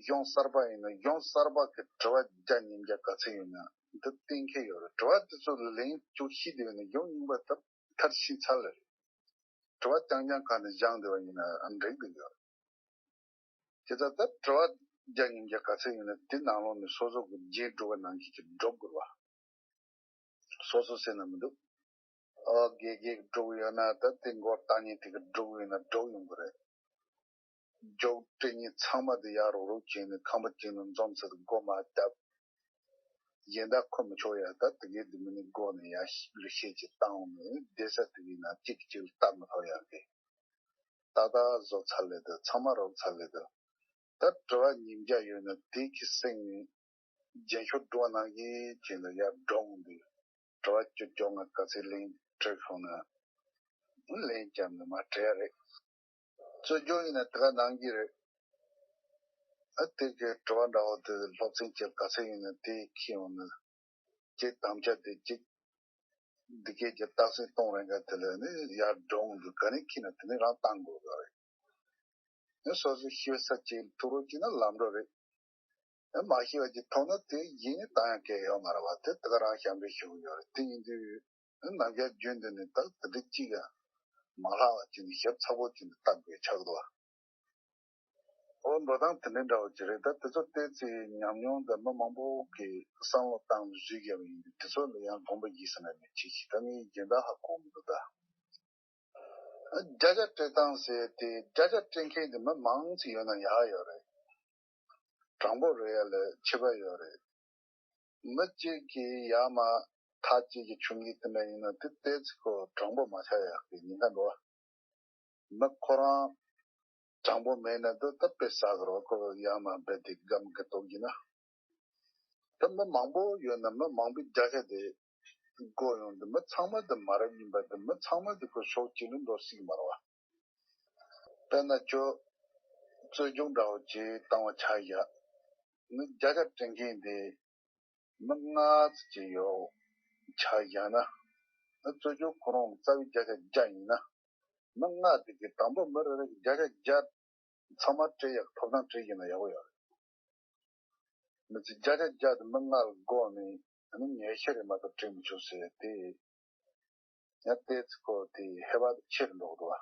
གཞུང་གསར་པ་ཡིན་ན་གཞུང་གསར་པ་གི་དྲི་བ་བརྒྱ་ཉིས་བརྒྱ་ག་ཚོད་ཡོད་ན་འདི་གཏན་འཁེལ་ཡོད་རེད། དྲི་བ་དེ་ཚོ་ལེན་བཅུག་ཤེས་བསྡད་ཡོད་ན་གཞུང་རྙིང་པ་ད་མཐར་ཕྱིན་ཚར་ལེ་རེད། དྲི་བ་རྐྱང་རྐྱང་ག་ནས་སྦྱངས་བསྡད་པ་ཡིན་ན་འགྲིག་གི་ཡོད་རེད། དེ་ལྟར་ད་དྲི་བ་བརྒྱ་ཉིས་བརྒྱ་ག་ཚོད་ཡོད་ན་དེ་ནང་ལོགས་ནས་སོ་སོ་གི་རྗེས་འགྲོ་བ་ནང་བཞིན་གྱི་སྒྲུབ་དགོས་པ། སོ་སོ་ཟེར་ན་མི་འདུག་ཨ་དགེ་རྒན་སྒྲུབ་ཡོད་ན་ད་དེ་མགོ་བཏང་ཉིན་དེ་གི་སྒྲུབ་ཡོད་ན་སྒྲུབ་ཡོང་གི་རེད། རྒྱོགས་སྤྲད་ཉིན་ཚང་མ་དེ་ཡར་རོག་རོག་བྱས་ནས་ཁང་པ་གཅིག་ནང་འཛོམས་ཚར་དུས་སྒོ་མར་བརྒྱབ། གཞན་དག་འཁོར་མི་ཆོག་ཡ། ད་དེ་གའི་དེ་མི་ནི་སྒོ་ནས་ཡར་ལུས་ཤེད་ཅིག་བཏང་འོང་ནས་བསྡད་ས་དེ་གའི་ནང་གཅིག་གིས་གཅིག་ལ་ལྟ་མི་ཐུབ་ཡ་གི། ཏག་ཏག་བཟོ་ཚར་ལེ་དང་ཚང་མ་རོགས་ཚར་ལེ་དང་། ད་དྲི་བ་ཉིས་བརྒྱ་ཡོད་ན་དེ་གི་སེང་ནས་རྒྱན་ཤོག་འགྲོ་ནང་གི་བྱས་ལ་ཡར་འགྲོ་འོང་དུས་དྲི་བ་བཅུ་བཅོ་ལྔ་ག་ཚོད་ལན་སྤྲད་སོང་ན་ལན་བརྒྱབ་ནས་མར་སྤྲད་ཡ་རེད། རྩོད་རྒྱུགས་ཡིན་ན་དེ་ག་ནང་གི་རེད། ཨ་དེ་གའི་དྲི་བ་འདྲ་བོ་དེ་སློབ་ཚན་གཅིག་ག་ཚོད་ཡིན་ན་དེ་ཁྱེར་འོང་ན། ཅིག་དམ་བཅའ་དེ་གཅིག་འདི་སྐད་ཀྱི་རྟགས་གསལ་གཏོང་རན་ག་དེ་ལ་ནི་ཡར་འགྲོ་འོང་དུས་ག་ནས་ཁྱེར་ན་དེ་ནས་རང་བཏང་དགོས་ཀྱི་རེད། ཨེ་སོ་སོའི་ཤེས་ས་ཅིག་ཐུག་རོགས་བྱས་ན་ལམ་འགྲོ་རེད། ཨེ་མ་ཤེས་པ་ཅིག་མཐོང་ན་དེ་གཞི་ནས་བཏང་ཡ་གལ་ཡོད་མ་རེད་བ། དེ་དེ་ག་རང་ཞབས་འདྲེན་ཞུ་གི་ཡོད་རེད། དེ་ཡིན་དུས་ཨེ་ནམ་རྒྱུན་རྒྱུན་དུ་ནས་ད་དེ་འདྲ་གཅིག་ཡང་མ་ལྷག་པ་ཅིག་ནས་ཞབས་ཚ་པོ་ཅིག་ནས་བཏང་དགོས་ཆགས་འདུག་བ། ཨོ་འགྲོ་སྟངས་དེ་འདྲ་འདྲ་བོ་ཅིག་རེད། ད་དེ་ཚོ་བལྟས་ཚེ་ཉམས་མྱོང་ལྡན་པ་མང་པོ་གིས་བསམ་བློ་བཏང་ནས་བཟོས་བརྒྱབ་པ་ཡིན་དུས་དེ་ཚོ་ལ་ཡང་དགོངས་པ་ཡིད་ཟིན་ན་མེད་ཅིག་ཞིག་ད་ངས་སྦྱིན་བདག་ཧ་གོ་མི་འདུག་ད། བརྒྱ་ཆ་སྤྲད་སྟངས་ཟེར་དེ་བརྒྱ་ཆ་སྤྲད་མཁན་དེ་མི་མང་ཙམ་ཡོད་ན་ཡག་ཡོད་རེད། དྲང་པོ་རེད་ཡ་ལ་ཁྱད་པར་ཡོད་རེད། མི་གཅིག་གིས་ཡ་མ་ཐག་གཅིག་གི་ཆུང་གི་དེ་འདྲ་ཡིན་ན་དེ་ཏོག་ཙམ་ཁོ་དྲང་པོ་མ་ཆགས་ཡག་གི་ཉེན་ཁ་འདུག་བ། མི་ཁོ་རང་དྲང་པོ་མེད་ན་དེ་ད་དཔེ་ཟ་གི་རེད་བ། ཁོ་ཡ་མ་རྦད་དེ་སྒམ་གི་གཏོང་གི་ན། ད་མི་མང་པོ་ཡོད་ན་མི་མང་པོའི་བརྒྱ་ཆ་དེ་དགོས་ཡོང་དུས་མི་ཚང་མ་དེ་མ་རབས་ཡིན་པ་དེ་མི་ཚང་མ་དེ་ཁོ་ཕྱོགས་གཅིག་ལ་འགྲོ་སྲིད་ཀྱི་མ་རེད་བ། དཔེར་ན་ཁྱོད་རྩོད་རྒྱུགས་འདྲ་བོ་ཅིག་བཏང་བ་ཆགས་ཡ། མི་བརྒྱ་ཆ་སྤྲད་མཁན་དེ་མི་ལྔ་ཙམ་ཅིག་ཡོད་ཆགས་ཡ་ན། རྩོད་རྒྱུགས་ཁོ་རང་རྩ་བའི་བརྒྱ་ཆ་བརྒྱ་ཡིན་ན། མི་ལྔ་དེ་གི་དང་པོ་མི་རེ་རེ་གི་བརྒྱ་ཆ་བརྒྱ་ཚང་མ་སྤྲད་ཡག་ཐོབ་ཐང་སྤྲད་ཡིན་ན་ཡག་པོ་ཡོད་རེད། མི་ཚེ་བརྒྱ་ཆ་བརྒྱ་དེ་མི་ལྔ་ལ་བགོས་ནས་ཨ་ནི་ཉེས་ཆད་རེ་མ་གཏོགས་སྤྲད་མི་ཆོག་ཟེར་ཏེ། ཡང་ཏོག་ཙམ་ཁོ་དེ་ཧེ་བག་དེ་ཆེ་རུ་འགྲོ་གི་འདུག་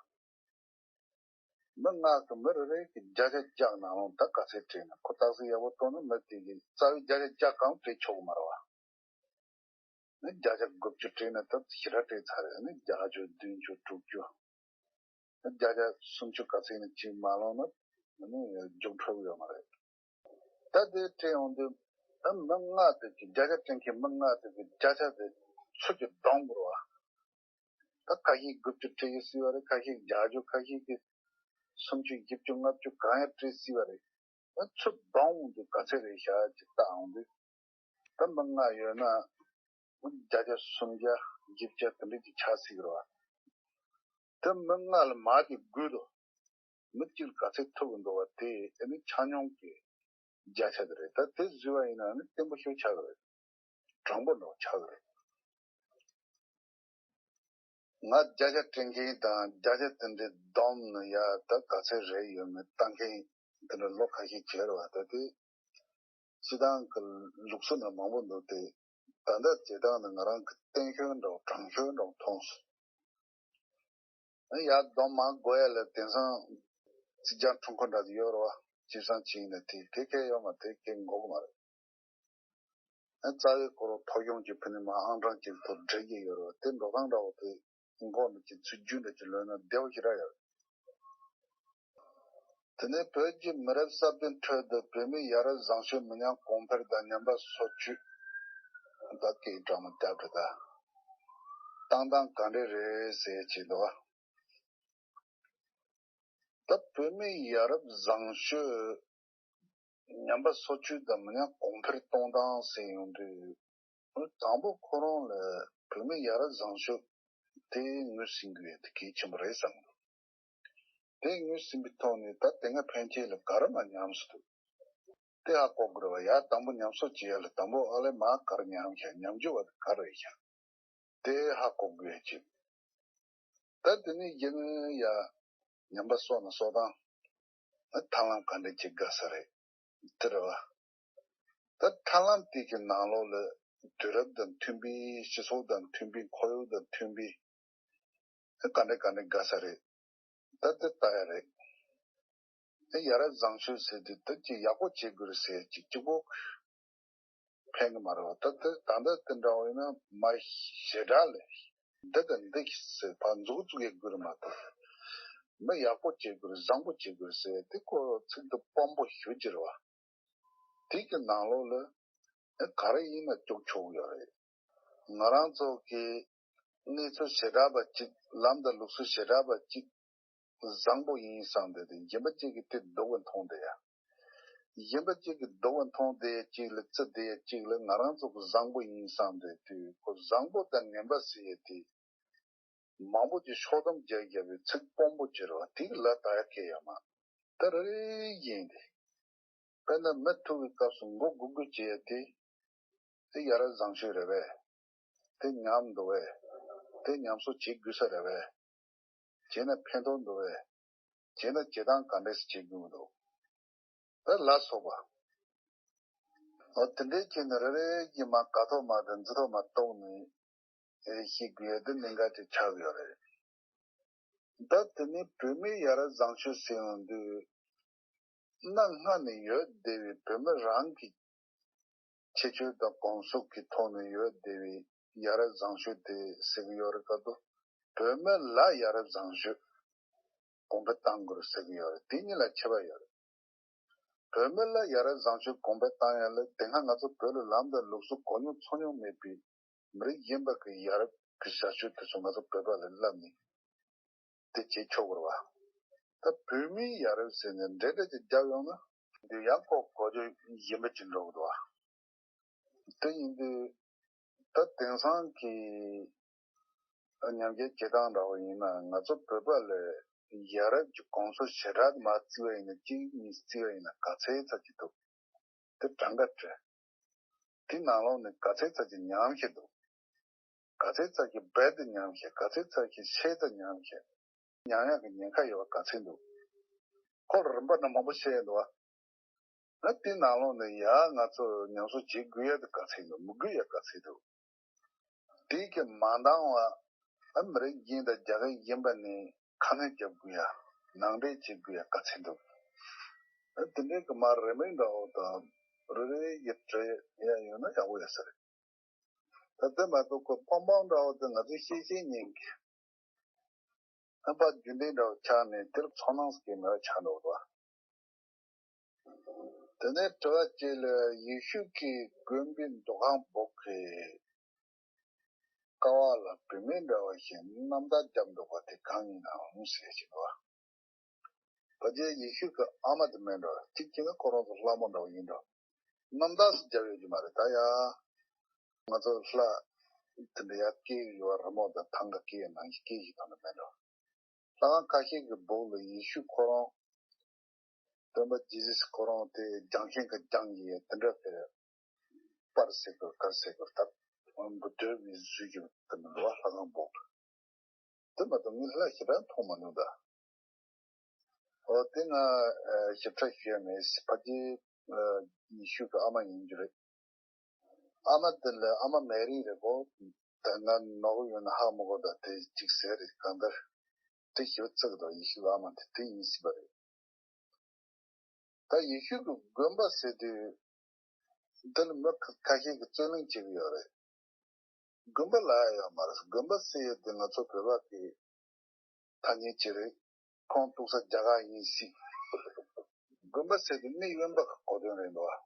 བ། མི་ལྔ་གི་མི་རེ་རེ་གི་བརྒྱ་ཆ་བརྒྱ་ནང་ལོགས་ད་ག་ཚད་སྤྲད་ན་ཁོ་རྟགས་གསལ་ཡག་པོ་བཏོན་ན་མི་དེ་གི་རྩ་བའི་བརྒྱ་ཆ་བརྒྱ་གང་སྤྲད་ཆོག་གི་མ་རེད་བ། ནི་བརྒྱ་ཆ་དགུ་བཅུ་སྤྲད་ན་ད་ཞེ་དྲག་སྤྲད་ཚར་རེད། ནི་བརྒྱད་ཅུ་བདུན་ཅུ་དྲུག་ཅུ། ནི་བརྒྱ་ཆ་སུམ་ཅུ་ག་ཚད་ནི་གཅིག་མ་ལོངས་ན་ནི་རྒྱུགས་འཕྲོད་ཀྱི་ཡོད་མ་རེད། ད་དེ་སྤྲད་ཡོང་དུས་ཨ་མི་ལྔ་དེ་གི་བརྒྱ་ཆ་སྤྲད་མཁན་མི་ལྔ་དེ་གི་བརྒྱ་ཆ་དེ་ཚུར་གྱི་གདོང་དགོས་རེད་བ། ད་ཁ་ཤས་དགུ་བཅུ་སྤྲད་ཀྱི་སྲིད་པ་རེད། ཁ་ཤས་བརྒྱད་ཅུ། ཁ་ཤས་ཀྱི་སུམ་ཅུ། བཞི་བཅུ། ལྔ་བཅུ་གང་ཡང་སྤྲད་སྲིད་པ་རེད། ཨ་ཚུར་གདོང་དུ་ག་ཚད་རེད་བཞག་ཅིག་བལྟ་འོང་དུས། ད་མི་ལྔ་ཡོད་ན་བརྒྱ་ཆ་སུམ་བརྒྱ་བཞི་བརྒྱ་དེ་འདྲ་ཅིག་ཆགས་སྲིད་ཀྱི་རེད་བ། ད་མི་ལྔ་ལ་མར་གྱི་དགུ་དོ། མི་གཅིག་ལ་ག་ཚད་ཐུབ་ཀྱི་འདུག་བ་དེ་ཨ་ནི་ཆ་སྙོམས་ཀྱི་བརྒྱ་ཆ་དེ་རེད། ད་དེ་བཟོས་པ་ཡིན་ན་ཨ་ནི་བརྟན་པོ་ཤོས་ཆགས་ཀྱི་རེད། དྲང་པོ་འདྲ་བོ་ཆགས་ཀྱི་རེད། ང་བརྒྱ་ཆ་སྤྲད་མཁན་དང་བརྒྱ་ཆ་དེ་འདྲའི་བསྡོམས་ནས་ཡ་ད་ག་ཚད་རེད་ཡོད་མེད་ལྟ་མཁན་དེ་འདྲ་ལོ་ཁ་ཤས་བྱས་རེད་བ། ད་དེ་སྤྱི་བཏང་གི་ལུགས་སྲོལ་ནང་མང་པོ་འདུག་སྟེ། ད་ལྟ་བྱེད་སྟངས་ནི་ང་རང་གི་བརྟན་ཤོས་འདྲ་བོ་དྲང་ཤོས་འདྲ་བོ་མཐོང་སོང་། ཡར་བསྡོམས་མར་བགོ་ཡ་ལ་དེང་སང་རྩིས་རྒྱག་འཕྲུལ་འཁོར་འདྲ་ཡོད་རེད་བ། ཅི་བསམ་ཅི་ཡིན་ན་དེ་དེ་གས་ཡོད་མ་དེ་གས་འགོར་གི་མ་རེད། རྩ་བའི་སྐོར་ཐོ་གཞུང་གི་ཕུ་ནས་མ་ཨང་གྲངས་གཅིག་ཐོག་འགྲེལ་གྱི་ཡོད་རེད་བ། དེ་འགྲོ་སྟངས་འདྲ་བོ་དེ་འགོག་ནས་ཀྱི་ཚུལ་རྒྱུན་འདྲ་ཅིག་ལོན་ན་བདེ་བོ་ཞེ་དྲག་ཡོད། དེ་ནས་བོད་ཀྱི་མི་རབས་གསར་པའི་ཁྲོད་དུ་བོད་མི་ཡ་རབས་བཟང་སྤྱོད་མི་ཉམས་གོང་འཕེལ་དང་ཉམས་པ་སོར་ཆུད། ད་སྐད་གྲགས་མ་བརྒྱབ་རེད་ད། བཏང་སྟངས་ག་འདྲས་རེད་ཟེར་ཅིག་འདུག་བ། ད་བོད་མི་ཡ་རབས་བཟང་སྤྱོད་ཉམས་པ་སོར་ཆུད་དང་མི་ཉམས་གོང་འཕེལ་གཏོང་སྟངས་ཟེར་ཡོང་དུས། དང་པོ་ཁོ་རང་ལ་བོད་མི་ཡ་རབས་བཟང་སྤྱོད་དེ་ངོས་ཟིན་དགོས་ཡ་དེ་གལ་ཆེན་པོ་རེད་བསམ་གི་འདུག་དེ་ངོས་ཟིན་པའི་ཐོག་ནས་ད་དེ་སྔ་ཕན་ཆད་ལ་ག་རེ་མ་ཉམས་སུ་འདུག་དེ་ཧ་གོ་དགོས་རེད་བ། ཡ་དང་པོ་ཉམས་གསོ་བྱེད་ཡ་ལ་དང་པོ་ཨ་ལས་མ་ག་རེ་ཉམས་ཤག་ཉམས་རྒྱུ་བ་དེ་ག་རེ་རེད་ཤག་དེ་ཧ་གོ་དགོས་ཡ་ཅིག་ད་དེ་ནས་རྒྱུན་ཡ་ཉམས་པ་གསོ་ན་གསོ་སྟངས་ཨ་ཐབས་ལམ་ག་འདྲ་ཅིག་དགའ་ས་རེད། དེ་རེད་བ། ད་ཐབས་ལམ་དེ་གི་ནང་ལོགས་ལ་དུས་རབས་དང་མཐུན་པའི་སྤྱི་ཚོགས་དང་མཐུན་པའི་ཁོར་ཡུག་དང་མཐུན་པའི་ཨ་ག་འདྲ་ག་འདྲ་དགའ་ས་རེད། ད་དེ་ལྟ་ཡ་རེད། ཨ་ཡ་རབས་བཟང་སྤྱོད་ཟེར་དུས་ད་ཅིག་ཡག་པོ་བྱེད་དགོས་རེད་ཟེར་ཅིག་གཅིག་པོ་ཕན་གི་མ་རེད་བ། ད་ལྟ་ད་ལྟ་དེ་འདྲ་བ་ཡིན་ན་མ་ཞེ་དྲག་ལས་འདི་དང་འདི་ཟེར་ཕར་མཛུབ་བཙུགས་ཡག་དགོས་རེད་མ་གཏོགས། མི་ཡག་པོ་བྱེད་དགོས་རེད་བཟང་པོ་བྱེད་དགོས་རེད་ཟེར་དེ་ཁོ་ཚིག་འདི་དཔོན་པོ་ཞུ་རྒྱུ་རེད་བ། དེ་གི་ནང་ལོགས་ལ་ཨེ་ག་རེ་ཡིན་ན་སྐྱོག་ཆོག་ཡོད་རེད། ང་རང་ཚོ་གི་གནས་ཚུལ་ཞེ་དྲག་པ་གཅིག་ལམ་དང་ལུགས་སྲོལ་ཞེ་དྲག་པ་གཅིག་བཟང་པོ་ཡིན་བསམ་བསྡད་དེ་གཞན་པ་གཅིག་གིས་དེ་སྡུག་པ་མཐོང་བསྡད་ཡ། གཞན་པ་གཅིག་གིས་སྡུག་པ་མཐོང་བསྡད་ཡ་གཅིག་ལ་བརྩི་བསྡད་ཡ་གཅིག་ལ་ང་རང་ཚོ་གི་བཟང་པོ་ཡིན་བསམ་བསྡད་དུས་ཁོ་བཟང་པོ་དང་ངན་པ་ཟེར་ཡ་དེ་མང་པོ་ཅིག་ཕྱོགས་བསྡོམས་རྒྱག་རྒྱག་པའི་ཚིག་དཔོན་པོ་ཅིག་རེད་བ། དེ་གི་ལ་ད་ཡ་སྐད་ཡོད་མ་ད་རེ་རེ་ཡིན་ཏེ། དཔེར་ན་མི་ཐུག་པའི་སྐབས་སུ་མགོ་སྒུར་སྒུར་བྱེད་ཡ་དེ། དེ་ཡ་རབས་བཟང་སྤྱོད་རེད་པས། དེ་ཉམས་འདུག་པས། དེ་ཉམས་གསོ་བྱེད་དགོས་ས་རེད་པས། བྱས་ན་ཕན་ཐོགས་འདུག་པས། བྱས་ན་བྱེད་སྟངས་ག་འདྲས་སེ་བྱེད་དགོས་འདུག་ད་ལ་སོགས་པ། འོ་དེ་འདྲའི་ཆེད་ནས་རེ་རེ་གིས་མ་དགའ་ཐོག་མ་དང་འཛི་ཐོག་མ་རྟོགས་ནས་ཨེ་ཤེས་དགོས་ཡ་དེ་གནད་འགག་ཅིག་ཆགས་ཡོད་རེད། ད་དེ་ནས་བོད་མིའི་ཡ་རབས་བཟང་སྤྱོད་ཟེར་ཡོང་དུས། གནའ་སྔ་ནས་ཡོད་བསྡད་པའི་བོད་མི་རང་གི་ཁྱད་ཆོས་དང་གོམས་སྲོལ་གྱི་ཐོག་ནས་ཡོད་བསྡད་པའི་ཡ་རབས་བཟང་སྤྱོད་དེ་ཟེར་གྱི་ཡོད་རེད་སྐབས་དུ། བོད་མི་ལ་ཡ་རབས་བཟང་སྤྱོད་ གོང་འཕེལ་གཏང་དགོས་རེད་ཟེར་གྱི་ཡོད་རེད། དེ་གཉིས་ལ་ཁྱད་པར་ཡོད་རེད། བོད་མི་ལ་ཡ་རབས་བཟང་སྤྱོད་གོང་འཕེལ་གཏང་ཡ་ལ་དེ་སྔ་ང་ཚོ་བོད་ལ་ལམ་དང་ལུགས་སྲོལ་གོ་མྱོང་ཚོར་མྱོང་མེད་པའི་མི་རིགས་གཞན་པ་གི་ཡ་རབས་ཀྱི་བྱ་སྤྱོད་དེ་ཚོ་ང་ཚོ་བོད་པ་ལ་བསླབས་ནས་དེ་བྱེད་ཆོག་གི་རེད་བ། ད་བོད་མིའི་ཡ་རབས་ཟེར་ནས་འདྲེ་འདྲེ་ཅིག་རྒྱབ་ཡོང་ན་འདི་ཡང་ཁོ་གོ་རྒྱུ་གཞན་པ་ཅིག་འགྲོ་གི་འདུག་བ། དེ་ཡིན་དུས་ད་དེང་སང་གི་ཉམས་ཞིབ་བྱེད་སྟངས་འདྲ་བོ་ཡིན་ན་ང་ཚོ་བོད་པ་ལ་ཡ་རབས་ཀྱི་གོམས་སྲོལ་ཞེ་དྲག་མར་བརྩི་བ་ཡིན་ན་གཅིག་གཉིས་བརྩི་བ་ཡིན་ན་ག་ཚད་ཙམ་ཅིག་འདུག་དེ་གྲངས་ཀ་བྲིས། དེ་ནང་ལོགས་ནས་ག་ཚད་ཙམ་ཅིག་ཉམས་ཞིབ་འདུག་ག་ཚད་ཙམ་ཞིག་རྦད་དེ་ཉམས་ཤེས། ག་ཚད་ཙམ་ཞིག་ཤེས་ཙམ་ཉམས་ཤེས། ཉམས་ཡག་གི་ཉེན་ཁ་ཡོད་པ་ག་ཚད་འདུག་ཁོ་ལ་རིམ་པ་འདྲ་མང་པོ་བཤད་ཡོད་འདུག་བ། ང་དེ་ནང་ལོགས་ནས་ཡ་ང་ཚོ་ཉམས་གསོ་བྱེད་དགོས་ཡ་དེ་ག་ཚད་འདུག་མི་དགོས་ཡ་ག་ཚད་འདུག་དེ་གི་མ་འདང་བ་ཨ་མི་རིགས་གཞན་དང་རྒྱ་གར་གཞན་པ་ནས་ཁ་སྣོན་རྒྱབ་དགོས་ཡ། ནང་འདྲེན་བྱེད་དགོས་ཡ་ག་ཚད་འདུག་ཨ་དེ་འདྲའི་གི་མ་རེ་མིག་འདྲ་བོ་དང་རེ་རེ་ཡི་བྲིས་ཡ་ཡོད་ན་ཡག་པོ་ཡོད་ས་རེད། ད་དེ་མ་གཏོགས་ཁོ་སྤང་སྤང་འདྲ་བོ་དེ་ང་ཚོས་ཤེས་ཤེས་ཉན་གི། ཨ་ཕ་རྒྱུན་ལྡན་འདྲ་བོ་ཆགས་ནས་དེར་ཚོར་སྣང་ཟེར་གྱི་མེད་པ་ཆགས་འགྲོ་གི་འདུག་དེ་ནས་དྲི་བ་གཅིག་ལ་ཡེ་ཤུ་གི་དགོན་པའི་འདུ་ཁང་སྦུག་གི་ཀ་བ་ལ་བུད་མེད་འདྲ་བ་ཞིག་རྣམ་ཐར་བརྒྱབ་འདུག་པ་དེ་གང་ཡིན་ནམ་ཟེར་གྱི་འདུག་ཕལ་ཆེར་ཡེ་ཤུ་གི་ཨ་མ་དེ་མིན་འགྲོ། གཅིག་བྱས་ན་ཁོ་རང་ཚོ་ལྷ་མོ་འདྲ་བོ་ཡིན་འགྲོ། རྣམ་དག་སུ་རྒྱབ་ཡོད་ཀྱི་མ་རེད་ད་ཡ། ང་ཚོ་ལྷ་དེ་འདྲ་ཡ་སྐྱེས་ཡོད་རི་མོ་དང་ཐང་ག་སྐྱེས་ནང་བཞིན་སྐྱེས་ཤིག་དང་འདྲ་མིན་འགྲོ། ལྷ་ཁང་ཁ་ཤས་ཀྱི་སྦུག་ལ་ཡེ་ཤུ་ཁོ་རང་། སྟོན་པ་ཇི་ཟེར་ཁོ་རང་དེ་རྒྱང་ཤིང་གི་རྒྱང་གི་ཡ་དེ་འདྲ་དེ། པར་ཟེར་དགོས་གར་ཟེར་དགོས་ད། འབུ་དོད་པའི་གཟུགས་ཀྱི་དེ་མིན་འགྲོ་བ་ལྷ་ཁང་སྦུག་ལ། དེ་མ་གཏོགས་ངས་ལྷ་ཞེ་དྲག་མཐོང་མ་མྱོང་ད། འོ་དེ་ང་ཞིབ་ཕྲ་ཞུ་ཡ་མེད། ཕ་གི་ཡེ་ཤུ་གི་ཨ་མ་ཡིན་རྒྱུ་རེད། ཨ་མ་དེ་ལ་ཨ་མ་མེ་རི་རེད་གོ། ད་ང་ནོར་གི་ཡོད་ན་ཧ་མ་གོ། ད་དེ་གཅིག་ཟེར་རེད། གང་ལྟར་དེ་ཞིབ་ཚགས་དང་ཡེ་ཤུ་གི་ཨ་མ་དེ་དེ་ཡིན་སྲིད་པ་རེད། ད་ཡེ་ཤུ་གི་དགོན་པ་ཟེར་དུས་འདི་ལ་མི་ཁ་ཤས་ཀྱིས་རྩོད་གླེང་བྱེད་ཀྱི་ཡོད་རེད། དགོན་པ་ལབ་ཡ་ཡོད་མ་རེད། དགོན་པ་ཟེར་ཡ་དེ་ང་ཚོ་བོད་པ་གི་ཐ་སྙད་ཅིག་རེད། ཁོང་འདུག་ས་རྒྱ་གར་ཡིན་སྲིད། དགོན་པ་ཟེར་དེ་མི་གཡོན་པ་གི་གོ་དོན་རེད་འདུག་བ།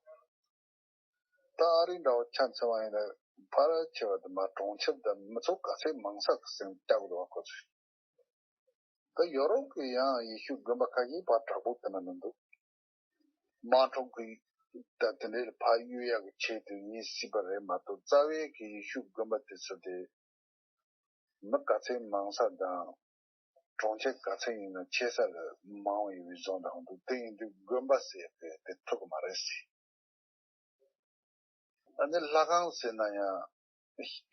ད་ཨ་རི་འདྲ་བོ་ཆ་མཚོན་པ་ཡིན་ན་ཕལ་ཆེ་བ་དེ་མ་གྲོང་ཁྱེར་དང་མི་ཚོགས་ག་ཚད་མང་ས་གི་སེམས་སྐྱག་འདུག་བ་ཁོ་ཚོས། ད་ཡོ་རོབ་ཀྱི་ཡང་ཡེ་ཤུ་དགོན་པ་ཁ་ཤས་ཕར་དྲག་པོ་དེ་ན་མི་འདུག་མ་འཁྲུག་གི་ད་དེ་འདྲའི་ཕར་གཡུག་ཡག་གི་ཆེད་དུ་ཡིན་སྲིད་པ་རེད་མ་གཏོགས་རྩ་བའི་གི་ཡེ་ཤུ་དགོན་པ་དེ་ཚོ་དེ་མི་ག་ཚད་མང་ས་དང་གྲོང་ཁྱེར་ག་ཚད་ཡིན་ན་ཆེ་ས་ལ་མང་བ་ཡོད་པའི་བཟོ་འདྲ་འདུག་དེ་ཡིན་དུས་དགོན་པ་ཟེར་ཡག་གི་དེ་ཐུག་གི་མ་རེད་ཟེར། ཨ་ནི་ལྷ་ཁང་ཟེར་ན་ཡང་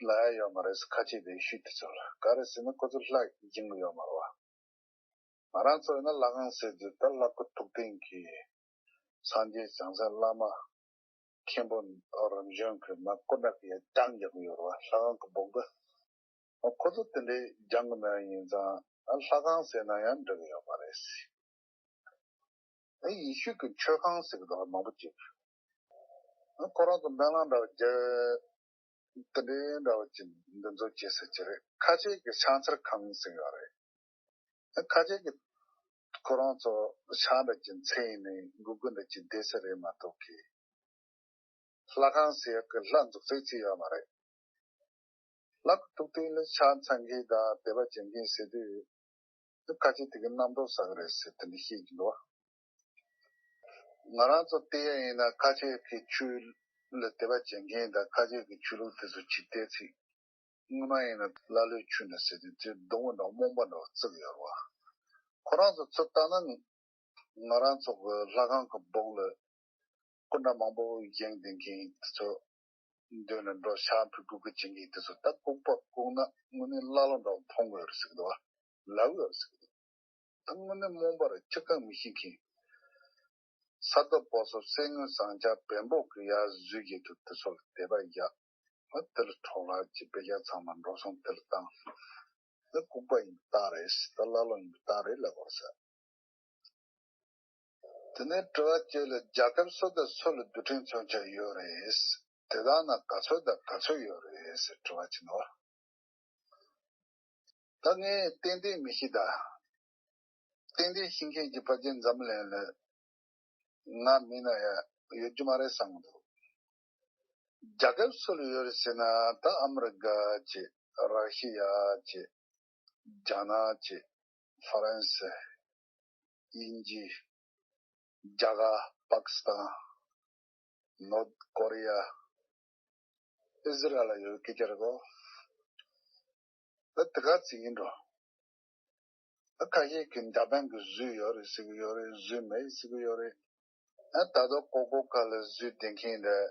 ལབ་ཡ་ཡོད་མ་རེད། ཁ་ཆེ་བའི་ཤུལ་དེ་ཚོ་ལ་ག་རེ་ཟེར་ན་ཁོ་ཚོ་ལྷ་སྦྱིན་གི་ཡོད་མ་རེད་བ། ང་རང་ཚོ་ཡིན་ན་ལྷ་ཁང་ཟེར་དུས་ད་ལྷ་སྐུ་ཐུགས་རྟེན་གྱི་སངས་རྒྱས་བྱང་སེམས་བླ་མ་མཁན་པོ་རིམ་བྱོན་གྱི་མ་སྐུ་འདྲ་གི་ཡ་རྒྱང་རྒྱག་གི་ཡོད་རེད་བ། ལྷ་ཁང་གི་སྦུག་གི་ཁོ་ཚོ་དེ་འདྲའི་སྦྱང་གི་མེད་ཡིན་ཙང་ཨ་ལྷ་ཁང་ཟེར་ན་ཡང་འགྲིག་གི་ཡོད་མ་རེད། ཨ་ཡེ་ཤུ་གི་མཆོད་ཁང་ཟེར་གི་འདུག་མང་པོ་ཅིག་ཨ་ཁོ་རང་ཚོ་སྨོན་ལམ་འདྲ་བ་རྒྱག་དེ་འདྲའི་འདྲ་བ་ཅིག་འདི་ཚོ་བྱེད་ས་ཅིག་རེད། ཁ་ཆེ་གི་ཕྱག་འཚལ་ཁང་ཟེར་གི་ཡོད་རེད། ཨ་ཁ་ཆེ་གི་ཁོ་རང་ཚོ་ཕྱག་འདྲ་ཅིག་འཚལ་ནས་མགོ་སྒུར་འདྲ་ཅིག་བསྡད་ས་རེད་མ་གཏོགས་གི་ལྷ་ཁང་ཟེར་ཡག་གི་ལྷ་འཛུགས་ས་ཅིག་ཡོད་མ་རེད། ལྷ་གི་ཐུགས་རྟེན་ལ་ཕྱག་འཚལ་མཁན་དང་དད་པ་བྱེད་མཁན་ཟེར་དུས་ཁ་ཆེ་དེ་གི་རྣམ་རྟོག་ཟ་གི་རེད་ཟེར་དེ་འདྲ་བཤད་ཀྱི་འདུག་ང་རང་ཚོ་བལྟས་ཡ་ཡིན་ན་ཁ་ཆེ་གི་ཆོས་ལ་དད་པ་བྱེད་མཁན་དང་ཁ་ཆེ་གི་ཆོས་ལུགས་དེ་ཚོ་ཅིག་བལྟས་ཚེ་སྔོན་མ་ཡིན་ན་ཀླ་ཀློའི་ཆོས་འདྲ་ཟེར་དུས་དེ་སྡུག་པོ་འདྲ་རྨོངས་པ་འདྲ་བརྩི་གི་ཡོད་རེད་བ། ཁོ་རང་ཚོ་ཚུར་ལྟ་ན་ང་རང་ཚོ་གི་ལྷ་ཁང་གི་སྦུག་ལ་སྐུ་འདྲ་མང་པོ་བཞེངས་བསྡད་མཁན་དེ་ཚོ་མདུན་ལ་འགྲོ་ཕྱག་ཕུལ་དགོས་ཀྱི་བྱེད་མཁན་དེ་ཚོ་ད་ལྐུགས་པ་ལྐུགས་ན་དངོས་གནས་ཀླ་ཀློ་འདྲ་བོ་མཐོང་གི་ཡོད་རེད་ཟེར་གི་འདུག་བ། ལབ་ཀྱི་ཡོད་རེད་ཟེར་གི་འདུག་ད་དངོས་གནས་རྨོངས་པ་རེད། ཁྱི་ཁ་མི་ཤེས་མཁན། ས་རྡོ་སྦོ་སོ་གསེར་དངུལ་ཟངས་ལྕགས་བེམ་པོ་གི་ཡ་བཟོས་བྱས་འདུག་དེ་ཚོ་ལ་དད་པ་ཡ། ཨ་དེ་ལ་འཕྲོ་བརླག་ཅིག་དཔེ་ཆ་ཚང་མ་འགྲོ་སོང་དེ་ལ་བཏང་། ཨ་ལྐུགས་པ་ཡིན་པའི་རྟགས་རེད། ད་ཀླ་ཀློ་ཡིན་པའི་རྟགས་རེད་ལབ་དགོས་ས། དེ་ནས་དྲི་བ་གཅིག་ལ་རྒྱལ་ཁབ་སུ་དང་སུ་ལ་རྡུལ་ཕྲན་མཚོན་ཆ་ཡོད་རེད། དེ་དག་ནང་ག་ཚོད་དང་ག་ཚོད་ཡོད་རེད་ཟེར་དྲི་བ་ཅིག་འདུག་ད་ངས་ཏན་ཏན་མི་ཤེས་ད། ཏན་ཏན་ཤེས་མཁན་གྱི་ཕལ་ཆེར་འཛམ་གླིང་ལ་ང་མིན་ན་ཡང་ཡོད་རྒྱུ་མ་རེད་བསམ་གྱི་འདུག་རྒྱལ་ཁབ་སུ་ལ་ཡོད་རེད་ཟེར་ན། ད་ཨ་མི་རི་ཀ་བྱས། ར་ཤི་ཡ་བྱས། རྒྱ་ནག་བྱས། ཧྥ་རན་སི། དབྱིན་ཇི། རྒྱ་གར། པ་ཀི་སི་ཐན། ནོར་ཀོ་རི་ཡ། ཨི་ཟི་རལ་ལ་ཡོད་སྐད་ཆ་རེད་གོ། ད་དེ་ག་ཚིག་ཡིན་འགྲོ། ད་ཁ་ཤས་ཀྱིས་འཇར་པན་གྱིས་བཟོས་ཡོད་རེད་ཟེར་གྱི་ཡོད་རེད། བཟོས་མེད་ཟེར་གྱི་ཡོད་རེད། ཨ་ད་དུང་ཀོ་ཀོ་ཀ་ལ་བཟོས་བསྡད་མཁན་འདྲ་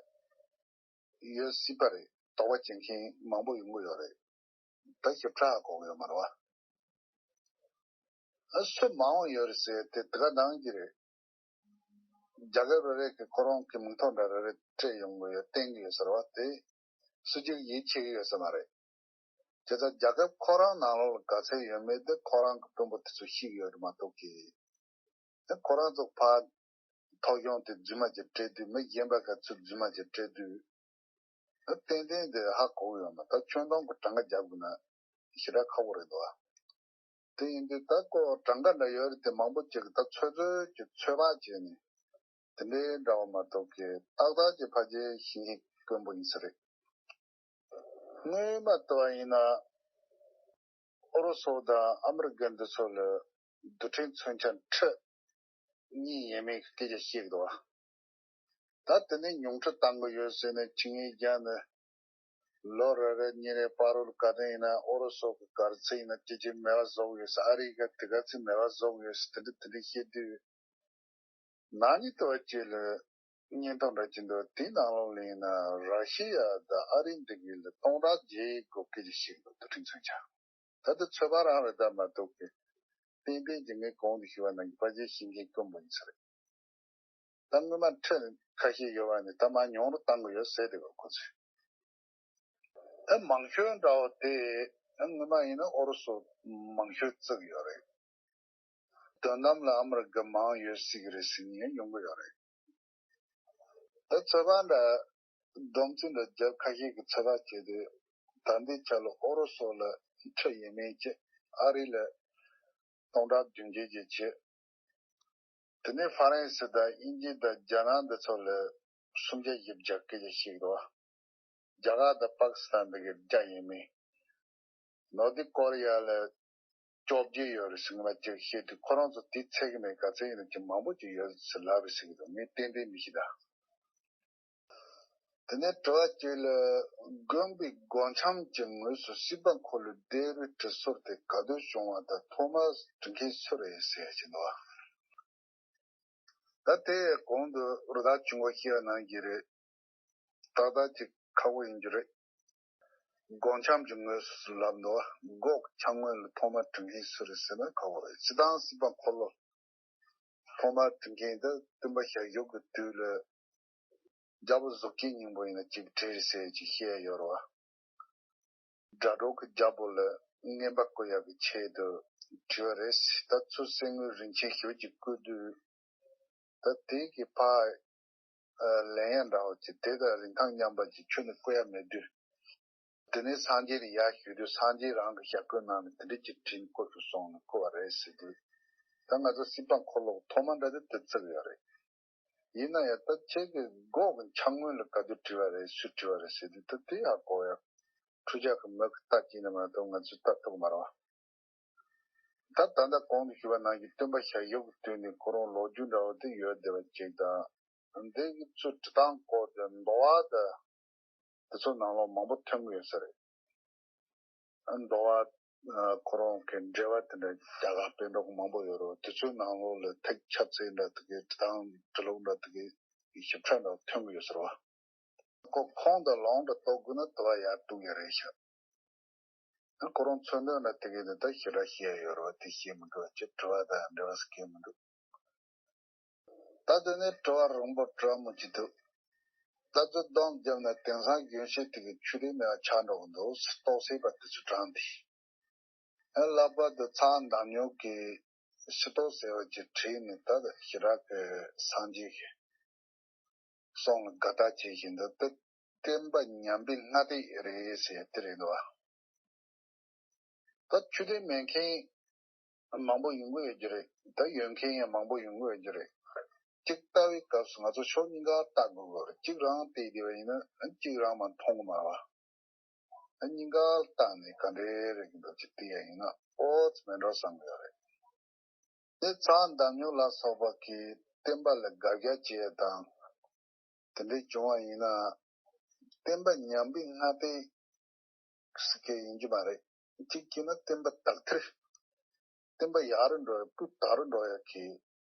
ཡོད་སྲིད་པ་རེད། དོགས་པ་བྱེད་མཁན་མང་པོ་ཡོང་གི་ཡོད་རེད། ད་ཞིབ་ཕྲ་གོ་གི་ཡོད་མ་རེད་བ། ཨ་སུ་མང་བ་ཡོད་རེད་ཟེར་དེ་དེ་ག་ནང་གི་རེད། རྒྱ་གར་རེ་རེ་གི་ཁོ་རང་གི་མིང་ཐོ་འདྲ་རེ་རེ་སྤྲད་ཡོང་གི་ཡོད། བསྟན་གི་ཡོད་ཟེར་བ་དེ་སུ་གཅིག་ཡིད་ཆེས་གི་ཡོད་ས་མ་རེད། དེ་ལྟར་རྒྱལ་ཁབ་ཁོ་རང་ནང་ལོགས་ལ་ག་ཚད་ཡོད་མེད་དེ་ཁོ་རང་གི་དཔོན་པོ་དེ་ཚོ་ཤེས་ཀྱི་ཡོད་རེད་མ་གཏོགས་ཀྱི། དེ་ཁོ་རང་ཚོ་ཕར་ཐོ་གཞུང་དེ་རྫུན་མ་ཅིག་སྤྲད་དུས། མི་གཞན་པ་ག་ཚོད་རྫུན་མ་ཅིག་སྤྲད་དུས། ཨ་ཏན་ཏན་དེ་ཧ་གོ་གི་ཡོད་མ། ད་ཁྱོན་བསྡོམས་ཀྱི་གྲངས་ཀ་རྒྱག་དགོས་ན་ཞེ་དྲག་ཁག་པོ་རེད་འདུག་ཨ། དེ་ཡིན་དུས་ད་ཁོ་གྲངས་ཀ་འདྲ་ཡོད་རེད་དེ་མང་པོ་ཅིག་གིས་ད་ཚོད་ཚོད་ཀྱི་ཚོད་དཔག་བྱས་ནས་དེ་འདྲའི་འདྲ་བ་མ་གཏོགས་ཀྱི་ཏག་ཏག་ཅིག་ཕལ་ཆེར་ཤེས་མཁན་དཀོན་པོ་ཡིན་ས་རེད། སྔོན་མ་ལྟ་བ་ཡིན་ན་ཨུ་རུ་སུ་དང་ཨ་མི་རི་ཀ་འདི་ཚོ་ལ་རྡུལ་ཕྲན་མཚོན་ཆ་ཁྲི་གཉིས་ཡས་མས་ཀྱི་སྐད་ཆ་བཤད་ཀྱི་འདུག་བ། ད་དེ་ནས་ཉུང་འཕྲི་བཏང་གི་ཡོད་ཟེར་ནས་ཁྱི་ངན་རྒྱག་ནས་ལོ་རེ་རེ་གཉིས་རེ་བར་དུ་ག་དེ་ཡིན་ན་ཨུ་རུ་སུ་གི་ག་རེ་ཚེ་ཡིན་ན་ཅི་ཅི་མེད་པ་བཟོ་གི་ཡོད་ཟེར། ཨ་རི་ག་དེ་ག་ཚེ་མེད་པ་བཟོ་གི་ཡོད་ཟེར། དེ་འདྲ་དེ་འདྲ་བཤད་དུས། ན་ནིང་ལྟ་བུ་ཅིག་ལ་བརྙན་ཐུང་འདྲ་ཅིག་འདུག་དེའི་ནང་ལོགས་ལ་ཡིན་ན་ར་ཤི་ཡ་དང་ཨ་རི་འདི་གཉིས་ལ་སྟོང་ཕྲག་བརྒྱད་སྒོར་སྐད་ཆ་བཤད་འདུག་རྡུལ་ཕྲན་མཚོན་ཆ། ད་དེ་ཚོད་དཔག་རང་རེད་ད་མ་གཏོགས་ཀྱི་གཏན་གཏན་གྱི་ངས་གོང་དུ་ཞུས་པ་ནང་བཞིན་ཕལ་ཆེར་ཤེས་མཁན་དཀོན་པོ་ཡིན་ས་རེད། ད་སྔོན་མ་ཁྲི་ཁ་ཤས་ཡོད་པ་ནས་ད་མར་ཉུང་རུ་བཏང་གི་ཡོད་ཟེར་དེ་ག་ཁོ་ཚོས། ད་མང་ཤོས་འདྲ་བོ་དེ་སྔོན་མ་ཡིན་ན་ཨུ་རུ་སུ་མང་ཤོས་བརྩི་གི་ཡོད་རེད། དོན་དམ་ལ་ཨ་མི་རི་ཀ་མང་ཡོད་སྲིད་ཀྱི་རེད་ཟེར་མཁན་ཡང་ཡོང་གི་ཡོད་རེད། ད་ཚོད་དཔག་འདྲ་བསྡོམས་ཚིག་འདྲ་རྒྱབ་ཁ་ཤས་ཀྱིས་ཚོད་དཔག་བྱས་ཏེ་ད་ལྟའི་ཆ་ལ་ཨུ་རུ་སུ་ལ་ཁྲི་ཡས་མས་བྱས། ཨ་རི་ལ་སྟོང་ཕྲག་བདུན་བརྒྱ་བྱས། དེ་ནས་ཧྥ་རན་སི་དང་དབྱིན་ཇི་དང་རྒྱ་ནག་འདི་ཚོ་ལ་སུམ་བརྒྱ་བཞི་བརྒྱ་སྐད་ཆ་བཤད་འདུག་རྒྱ་གར་དང་པ་ཀི་སི་ཐན་འདི་གའི་བརྒྱ་ཡས་མས། ནོར་ཐི་ཀོ་རི་ཡ་ལ་བཅོ་བརྒྱད་ཡོད་རེད་ཟེར་མཁན་ཅིག་བཤད་དུས་ཁོ་རང་ཚོ་དེ་ཚད་ཀྱི་མེད། ག་ཚད་ཡིན་ན་ཅིག་མང་པོ་ཅིག་ཡོད་ཟེར་ལབ་རེད་ཟེར་གྱི་འདུག་ངས་ཏན་ཏན་མི་ཤེས་ད། དེ་ནས་དྲི་བ་གཅིག་ལ། དགོན་པའི་སྒོ་འགྱམ་གྱི་ངོས་སུ་སྲིད་པ་འཁོར་ལོའི་ལྡེབས་རིས་བྲིས་སོར་དེ་ག་དུས་བྱུང་བ་དང་ཐོག་མར་བྲི་མཁན་སུ་རེད་ཟེར་ཡ་ཅིག་འདུག་བ། ད་དེ་གོང་དུ་རུ་དར་ཆུང་བ་བཤད་པ་ནང་བཞིན་རེད། ཏག་ཏག་ཅིག་ཁག་པོ་ཡིན་རྒྱུ་རེད། སྒོ་འགྱམ་གྱི་ངོས་སུ་ལབ་འདུག་བ། སྒོ་གི་འགྱམ་ངོས་ལ་ཐོག་མར་བྲི་མཁན་སུ་རེད་ཟེར་ན་ཁག་པོ་རེད། སྤྱིར་བཏང་སྲིད་པ་འཁོར་ལོ་ཐོག་མར་བྲི་མཁན་དེ་སྟོན་པ་ཞལ་བཞུགས་ཀྱི་དུས་ལ་རྒྱལ་པོ་གཟུགས་ཅན་སྙིང་པོ་ཡིན་ན་གཅིག་བྲིས་ཟེར་ཅིག་བཤད་ཡོད་རེད་བ། སྒྲ་སྒྲོགས་ཀྱི་རྒྱལ་པོ་ལ་རྔན་པ་བསྐུར་ཡག་གི་ཆེད་དུ་བྲིས་པ་རེད། ད་ཚུར་གསེར་དངུལ་རིན་ཆེན་ཞེ་པོ་ཅིག་བསྐུར་དུས། ད་དེ་གི་ཕར་ལེན་ཡག་འདྲ་བོ་ཅིག་དེ་དང་རིན་ཐང་མཉམ་པ་ཅིག་ཁྱོན་ནས་བསྐུར་ཡག་མེད་དུས། དེ་ནས་སངས་རྒྱས་ལ་ཡར་ཞུ་དུས་སངས་རྒྱས་རང་གི་ཞབས་བཀོད་གནང་ནས་དེ་འདྲ་ཅིག་བྲིས་བསྐུར་དུ་སོང་ནས་བསྐུར་བ་རེད་ཟེར་དུས། ད་ང་ཚོ་སྲིད་པ་འཁོར་ལོ་ཐོག་མ་འདྲ་དེ་དེ་བརྩི་གི་ཡོད་རེད། ཡིན་ན་ཡང་ད་ཁྱེད་ཀྱི་སྒོ་གི་འགྱམ་ངོས་ལ་ག་དུས་བྲིས་པ་རེད། སུས་བྲིས་པ་རེད་ཟེར་དུས། ད་དེ་ཧ་གོ་ཡག་འཕྲུལ་ཆས་ཀྱི་མིག་གིས་ལྟ་བྱས་ན་མ་གཏོགས་ང་ཚོས་ལྟ་ཐུབ་ཀྱི་མ་རེད་བ། ད་ད་ལྟ་གོང་དུ་ཞུས་པ་ནང་བཞིན་སྟོན་པ་ཞལ་བཞུགས་ཀྱི་དུས་ནས་ཁོ་རང་ལོ་རྒྱུས་འདྲ་བོ་དེ་ཡོད་བསྡད་པ་ཅིག་དང་། འདི་གི་ཚུར་བྲི་སྟངས་སྐོར་དེ་འདུལ་བ་དང་དེ་ཚོ་ནང་ལོགས་མང་པོ་ཐོན་གྱི་ཡོད་ས་རེད། འདུལ་བ་ཁོ་རང་གི་འགྲེལ་པ་དེ་འདྲ་རྒྱ་གར་པཎ་གྲུབ་མང་པོ་ཡོད་རེད། དེ་ཚོའི་ནང་ལོགས་ལ་ཐེག་ཆབ་སྲིད་འདྲ་དེ་གའི་བྲི་སྟངས་བྲི་ལུགས་འདྲ་དེ་གའི་ཞིབ་ཕྲ་འདྲ་ཐོན་གྱི་ཡོད་ས་རེད་བ། ཁོ་ཁོང་དང་ལོང་འདྲ་རྟོགས་དགོས་ན་དུ་བ་ཡར་གཏུག་ཡ་རེད་ཤག་ཁོ་རང་མཚོན་དོན་ལ་དེ་གའི་དེ་ད་ཞེ་དྲག་བཤད་ཡོད་རེད་བ། དེ་བཤད་མི་དགོས་པ་བྱས། དྲི་བ་དང་འགྲེལ་བ་ཟེར་མཁན་མི་འདུག་ད་དེ་ནས་དྲི་བ་རིང་པོ་དྲི་བ་མོ་ཅིག་འདུག་ད་ཚོད་སྡོམ་བརྒྱབ་ན་དེང་སང་རྒྱུན་ཤེས་དེ་གའི་ཆུ་ལས་མེད་པ་ཆགས་འགྲོ་གི་འདུག་རྟོགས་སད་པ་དེ་ཚོ་དྲངས་ཏེ། ཨ་ལྷག་པར་དུ་ཚངས་མདངས་སྙོགས་ཀྱི་སྲིད་ཐོག་ཟེར་བ་ཅིག་བྲིས་ནས། ད་ཞེ་དྲག་གི་སངས་རྒྱས་ཀྱི་གསུང་ལ་དགའ་ཐག་བྱེད་བཞིན་དུ། ད་བསྟན་པ་ཉམས་པའི་སྔ་ལྟས་རེད་ཟེར་དེ་རེད་འདུག་བ། ད་ཆོས་དད་མེད་མཁན་ མང་པོ་ཡོང་གི་ཡོད་ཀྱི་རེད། ད་ཡོད་མཁན་ཡང་མང་པོ་ཡོང་གི་ཡོད་ཀྱི་རེད། གཅིག་ལྟ་བའི་སྐབས་སུ་ང་ཚོ་ཕྱོགས་གཉིས་ཀ་ལྟ་དགོས་ཀྱི་རེད། གཅིག་རང་བལྟས་བསྡད་པ་ཡིན་ན་གཅིག་རང་མ་མཐོང་གི་མ་རེད་བ། གཉིས་ཀ་ལྟ་ནས་ག་འདྲའི་རེད་ཀྱི་འདུག་ཅེས་བལྟས་ཡ་ཡིན་ན་ཨོ་ཙི་མེད་འགྲོ་བསམ་གྱི་ཡོད་རེད། དེ་ཚེ་འདམ་ཉུལ་ལ་སོགས་པ་གིས་བསྟན་པ་ལ་དགག་རྒྱག་བྱེད་ཡ་དང་། དེ་འདྲའི་བྱུང་བ་ཡིན་ན། བསྟན་པ་ཉམས་པའི་སྔ་ལྟས་ཟེར་མཁན་ཡིན་རྒྱུ་མ་རེད། གཅིག་བྱས་ན་བསྟན་པ་དག་ཐེར། བསྟན་པ་ཡག་རུ་འགྲོ་ཡ་སྤུས་དག་རུ་འགྲོ་ཡ་གི་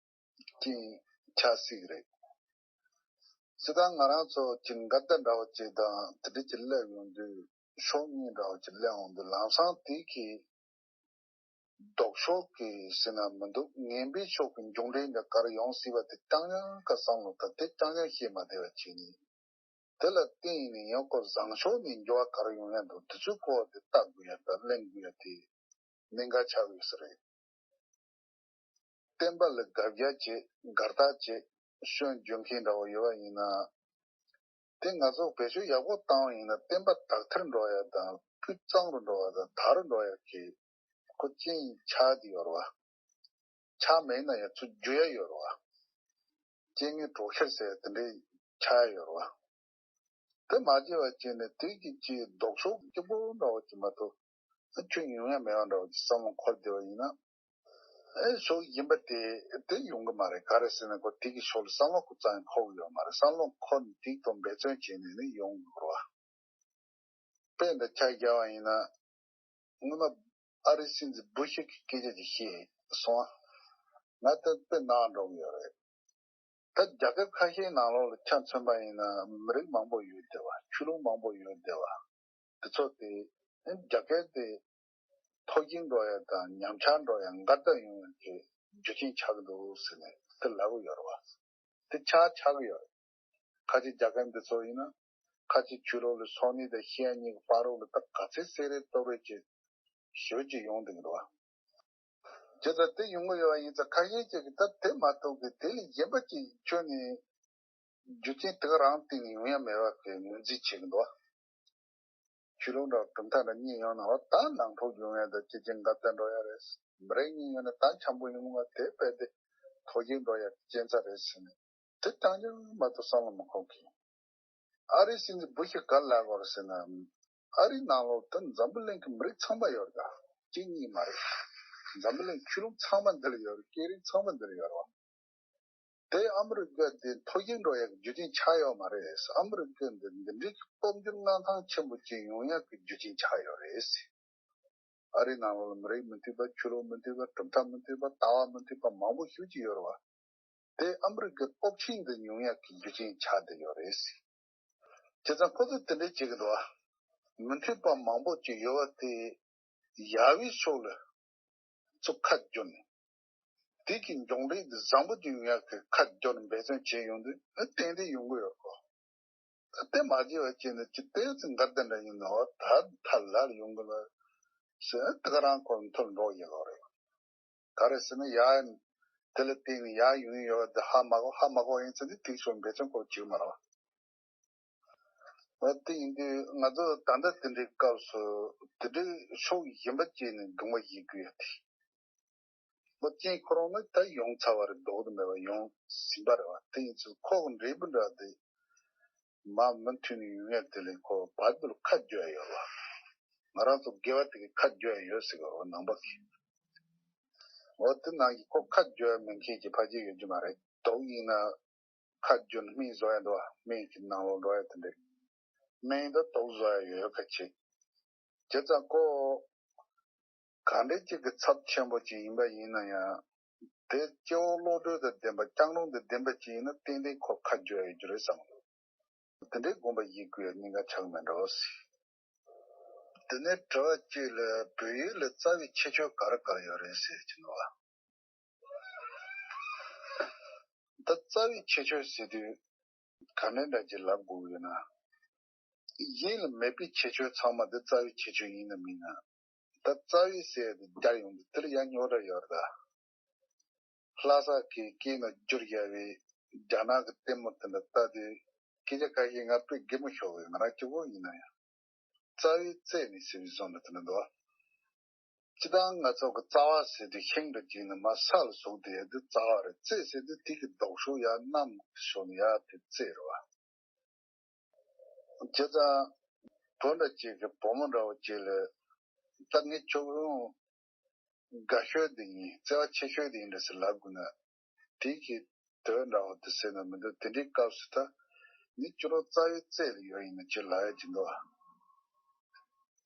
རྐྱེན་ཆགས་སྲིད་ཀྱི་རེད། སྤྱིར་བཏང་ང་རང་ཚོ་གི་འགལ་ཟླ་འདྲ་བོ་ཅིག་དང་དེ་འདྲ་ཅིག་སླེབས་ཡོང་དུས་ཕྱོགས་གཉིས་འདྲ་བོ་ཅིག་སླེབས་ཡོང་དུས་ལམ་སང་དེ་གི་ལྡོག་ཕྱོགས་ཀྱི་ཟེར་ན་མི་འདུག་ངན་པའི་ཕྱོགས་ཀྱི་མཇུག་འབྲས་འདི་ག་རེ་ཡོང་སྲིད་པ་དེ་རྐྱང་རྐྱང་ག་བསམ་བློ་ད་དེ་རྐྱང་རྐྱང་བཤད་མ་བསྡད་པ་བྱས་ནས། དེ་ལ་བརྟེན་ནས་ཡང་ཁོ་བཟང་ཕྱོགས་ནས་འགྱུར་བ་ག་རེ་ཡོང་ཡ་འདུག་དེ་ཚོའི་སྐོར་དེ་ལྟ་དགོས་ཡ་དང་གླེང་དགོས་ཡ་དེ་གནད་འགག་ཆགས་ཡོད་ས་རེད། བསྟན་པ་ལ་དགག་རྒྱག་བྱེད། དགག་རྟགས་བྱེད། སྐྱོན་བརྗོད་མཁན་འདྲ་བོ་ཡོད་པ་ཡིན་ན། དེ་ང་ཚོ་བེད་སྤྱོད་ཡག་པོ་བཏང་བ་ཡིན་ན་བསྟན་པ་དག་ཐེར་འགྲོ་ཡ་དང་སྤུས་གཙང་རུ་འགྲོ་བ་དང་དར་རུ་འགྲོ་ཡ་གི་ཁོ་རྐྱེན་ཆགས་བསྡད་ཡོད་རེད་བ། ཆགས་མེད་ན་ཡང་ཚུར་འཇུ་ཡ་ཡོད་རེད་བ། རྐྱེན་ངན་གྲོགས་ཤེས་ཟེར་དེ་འདྲའི་ཆགས་ཡ་ཡོད་རེད་བ། དེ་མ་བརྗེད་པ་བྱས་ནས་དེ་གི་ཅིག་ལྡོག་ཕྱོགས་སྐྱིད་པོ་འདྲ་བོ་ཅིག་མ་གཏོགས་ཨ་ཁྱོན་ཡོང་ཡ་མེད་པ་འདྲ་བོ་ཅིག་བསམ་བློ་འཁོར་བསྡད་པ་ཡིན་ན། ཨེ་ཕྱོགས་གཞན་པ་དེ་དེ་ཡོང་གི་མ་རེད། ག་རེ་ཟེར་ན་ཁོ་དེ་གི་ཕྱོགས་ལ་བསམ་བློ་ཁོ་རྩ་ནས་འཁོར་གི་ཡོད་མ་རེད། བསམ་བློ་འཁོར་ནས་དེ་གི་ཐོག་འབད་བརྩོན་བྱས་ནས་ནི་ཡོང་དགོས་རེད་བ། དཔེ་འདི་ཆ་བཞག་པ་ཡིན་ན། སྔོན་མ་ཨ་རིའི་སྲིད་འཛིན་བུ་ཤི་གི་སྐད་ཆ་ཅིག་བཤད་སོང་ཨ། ང་ད་དཔེ་ནང་འགྲོ་གི་ཡོད་རེད། ད་རྒྱ་སྐད་ཁ་ཤས་ནང་ལོགས་ལ་ཆ་མཚོན་པ་ཡིན་ན་མི་རིགས་མང་པོ་ཡོད་བསྡད་པ། ཆོས་ལུགས་མང་པོ་ཡོད་བསྡད་པ། དེ་ཚོ་དེ་རྒྱ་སྐད་དེ་མཐོ་རྒྱུགས་འགྲོ་ཡ་དང་ཉམས་ཆག་འགྲོ་ཡ་འགལ་ཟླ་ཡོང་ཡ་གི་རྒྱུ་རྐྱེན་ཆགས་ཀྱི་འདུག་ཟེར་ནས་དེ་ལབ་ཀྱི་ཡོད་རེད་བ། དེ་ཆགས་ཆགས་ཀྱི་ཡོད་རེད། ཁ་ཅིག་རྒྱ་སྐད་འདི་ཚོ་ཡིན་ན། ཁ་ཅིག་ཆོས་ལུགས་ལ་སོ་ནི་དང་ཤེས་ཡ་གཉིས་ཀྱི་བར་རོགས་ལ་ད་ག་ཚད་སེ་རེ་སྟོབས་རེ་ཅིག་ཞེ་པོ་ཅིག་ཡོང་བསྡད་ཀྱི་འདུག་བ། ཇི་ལྟར་དེ་ཡོང་གི་ཡོད་པ་ཡིན་ཙང་ཁ་ཤས་ཅིག་གིས་ད་དེ་མ་གཏོགས་ཀྱི་དེ་ལས་གཞན་པ་ཅིག་ཁྱོན་ནས་རྒྱུ་རྐྱེན་དེ་ག་རང་སྟེང་ནས་ཡོང་ཡ་མེད་པ་གི་ངོས་འཛིན་བྱེད་ཀྱི་འདུག་བ། ཆོས་ལུགས་འདྲ་གྲུབ་མཐའ་འདྲ་གཉིས་ཡོང་ན་འོ་ད་ནང་འཁྲུག་ཡོང་ཡ་འདི་ཅི་ཅིག་འགལ་ཟླ་འགྲོ་ཡ་རེད། མི་རིགས་གཉིས་ཡོང་ན་ད་འཆམ་པོ་ཡོང་བ་དེ་རྦད་དེ་མཐོ་རྒྱུགས་འགྲོ་ཡ་རྐྱེན་རྩ་རེད་ཟེར་ནས་དེ་རྐྱང་རྐྱང་མ་གཏོགས་བསམ་བློ་མ་འཁོར་གི། ཨ་རིའི་སྲིད་འཛིན་བུ་ཤི་ག་ལབ་དགོས་རེད་ཟེར་ན། ཨ་རིའི་ནང་ལོགས་དུ་འཛམ་བུ་གླིང་གི་མི་རིགས་ཚང་མ་ཡོད་རེད་ད། གཅིག་གཉིས་མ་རེད། འཛམ་བུ་གླིང་ཆོས་ལུགས་ཚང་མ་འདི་ལ་ཡོད་རེད། སྐད་རིགས་ཚང་མ་འདི་ལ་ཡོད་རེད་བ། དེ་ཨ་མི་རི་ཀ་དེ་མཐོ་རྒྱུགས་འགྲོ་ཡག་གི་རྒྱུ་རྐྱེན་ཆགས་ཡོད་མ་རེད། ཨ་མི་རི་ཀ་འདི་འདི་འདྲའི་གི་སྟོབས་འབྱོར་མངའ་ཐང་ཆེན་པོ་ཅིག་ཡོང་ཡག་གི་རྒྱུ་རྐྱེན་ཆགས་ཡོད་རེད། ཨ་རིའི་ནང་ལོགས་ལ་མི་རིགས་མི་མཐུན་པ། ཆོས་ལུགས་མི་མཐུན་པ། གྲུབ་མཐའ་མི་མཐུན་པ། ལྟ་བ་མི་མཐུན་པ་མང་པོ་ཞེ་པོ་ཅིག་ཡོད་རེད་བ། དེ་ཨ་མི་རི་ཀའི་སྟོབས་ཆེན་འདི་ཉུང་ཡག་གི་རྒྱུ་རྐྱེན་ཆགས་བསྡད་ཡོད་རེད། བྱས་ཙང་ཁོ་ཚོས་དེ་འདྲས་བྱེད་ཀྱི་འདུག་བ། མི་མཐུན་པ་མང་པོ་ཅིག་ཡོད་པ་དེ་ཡག་པའི་ཕྱོགས་ལ་ཚུར་ཁ་བསྒྱུར་ནས། དེ་གི་མཇུག་འབྲས་འདི་བཟང་པོ་ཅིག་ཡོང་ཡག་གི་ཁ་བསྒྱུར་ནས་འབད་བརྩོན་བྱས་ཡོང་དུས་ཨ་ཏན་ཏན་ཡོང་གི་ཡོད་གོ། ཨ་དེ་མ་བྱས་པ་བྱས་ན་ཅི་ལྟས་ཚེ་འགལ་ཟླ་འདྲ་ཡིན་ནོ་ད་ཐ་ལར་ཡོང་གི་ལ་ཟེར་ཨ་དེ་ག་རང་ཁོ་མཐོལ་འགྲོ་ཡག་གོ་རེད། ག་རེ་ཟེར་ན་ཡ། དེ་ལ་བརྟེན་ནས་ཡ་ཡོང་ཡོད་དེ་ཧ་མ་གོ་ཧ་མ་གོ་ཡིན་ཚེ་འདི་ཐིག་སོང་འབད་བརྩོན་སྐོར་བྱེད་མ་རོགས། འོ་དེ་ཡིན་དུས་ང་ཚོ་ད་ལྟ་དེ་འདྲའི་སྐབས་སུ་དེ་འདྲའི་ཕྱོགས་གཞན་པ་བྱས་ནས་སྒྲུང་བ་ཡིག་དགོས་ཡ་དེ། འོ་ཅན་ཁོ་རང་ནི་ད་ཡོང་ཚར་བ་རེད། ལྡོག་ཏུ་མེད་པ་ཡོང་ཟིན་པ་རེད་བ། དེ་ཡིན་ཚུལ་ཁོ་གི་འབྲས་བུ་འདྲ་དེ། མ་མུ་མཐུད་ནས་ཡོང་ཡ་དེ་ལས་ཁོ་བར་དུ་ལ་ཁ་རྒྱོ་ཡ་ཡོད་བ། ང་རང་ཚོ་དགེ་བ་དེ་གི་ཁ་རྒྱོ་ཡ་ཡོད་ཟེར་གི་རོ་ནང་པ་གི། འོ་དེ་ནང་གི་ཁོ་ཁ་རྒྱོ་ཡ་མེད་མཁན་གྱི་ཕ་རྒྱུད་ཡོད་རྒྱུ་མ་རེད། དོག་ཡིན་ན་ཁ་རྒྱོ་ནས་སྨན་བཟོ་ཡ་འདུག་བ། སྨན་གྱི་ནང་ལོགས་འགྲོ་ཡ་དེ་འདྲས། སྨན་ད་དོག་བཟོ་ཡ་ཡོད་ཁ་ཆེ། བྱས་ཙང་ཁོ་ག་འདྲས་ཅིག་གི་ཚབས་ཆེན་པོ་ཅིག་ཡིན་པ་ཡིན་ན་ཡང་། དེ་སྐྱེ་བོ་བློ་གྲོས་དང་ལྡན་པ་སྐྱག་རྫུན་དང་ལྡན་པ་ཅིག་ཡིན་ན་ཏན་ཏན་ཁོ་ཁ་རྒྱོ་ཡ་ཡོད་རྒྱུ་རེད་བསམ་གི་འདུག་དེ་འདྲའི་དགོངས་པ་བཞེས་དགོས་ཡ་གནད་འགག་ཆགས་མེད་འགྲོ་ཟེར། དེ་ནས་དྲི་བ་གཅིག་ལ་བོད་ཡིག་ལ་རྩ་བའི་ཁྱད་ཆོས་ག་རེ་ག་རེ་ཡོད་རེད་ཟེར་གྱི་འདུག་བ། ད་རྩ་བའི་ཁྱད་ཆོས་ཟེར་དུས་ག་འདྲ་འདྲ་ཅིག་ལབ་དགོས་ཡོད་ན། གཞན་ལ་མེད་པའི་ཁྱད་ཆོས་ཚང་མ་འདི་རྩ་བའི་ཁྱད་ཆོས་ཡིན་ནམ་མིན་ན། ད་རྩ་བའི་ཟེར་ཡ་དེ་རྒྱ་ཡོང་དུས་དེ་ལ་ཡང་རྙོག་དྲ་ཡོད་རེད་ད། ལྷ་ས་གི་སྐད་ནང་བསྒྱུར་བཞག་པའི་རྒྱ་ནག་གི་ལྟད་མོ་དེ་འདྲ་ལྟ་དུས་སྐད་ཆ་ཁ་ཤས་ང་དཔེ་གད་མོ་ཤོར་བས་ང་རང་སྐྱོ་པོ་ཡིན་ན་ཡང་། རྩ་བའི་རྩད་ནས་ཟེར་བའི་བཟོ་འདྲ་དེ་འདྲ་འདུག་སྤྱིར་བཏང་ང་ཚོ་གི་རྩ་བ་ཟེར་དུས་ཤིང་འདྲ་ཅིག་ནི་མར་ས་ལ་ཟུག་དེ་ཡ་དེ་རྩ་བ་རེད། རྩེ་ཟེར་དུས་དེ་གི་ལྡོག་ཕྱོགས་ཡར་གནམ་ཕྱོགས་ནས་ཡར་དེ་རྩེ་རེད་བ། བྱས་ཙང་བུ་འདྲ་ཅིག་གི་བུ་མོ་འདྲ་བོ་ཅིག་ལ་ད་ངས་ཁྱོད་ཨང་དགའ་ཤོས་དེ་ཡིན། བརྩེ་བ་ཆེ་ཤོས་དེ་ཡིན་འདྲ་ཟེར་ལབ་དགོས་ན། དེ་གི་དོན་འདྲ་བོ་དེ་ཟེར་ན་མི་འདུག་དེ་འདྲའི་སྐབས་སུ་ད་ནི་ཁྱོད་རང་རྩ་བའི་རྩེ་ལ་ཡོད་ཡིན་ན་ཅི་ལབ་ཡ་ཅི་འདུག་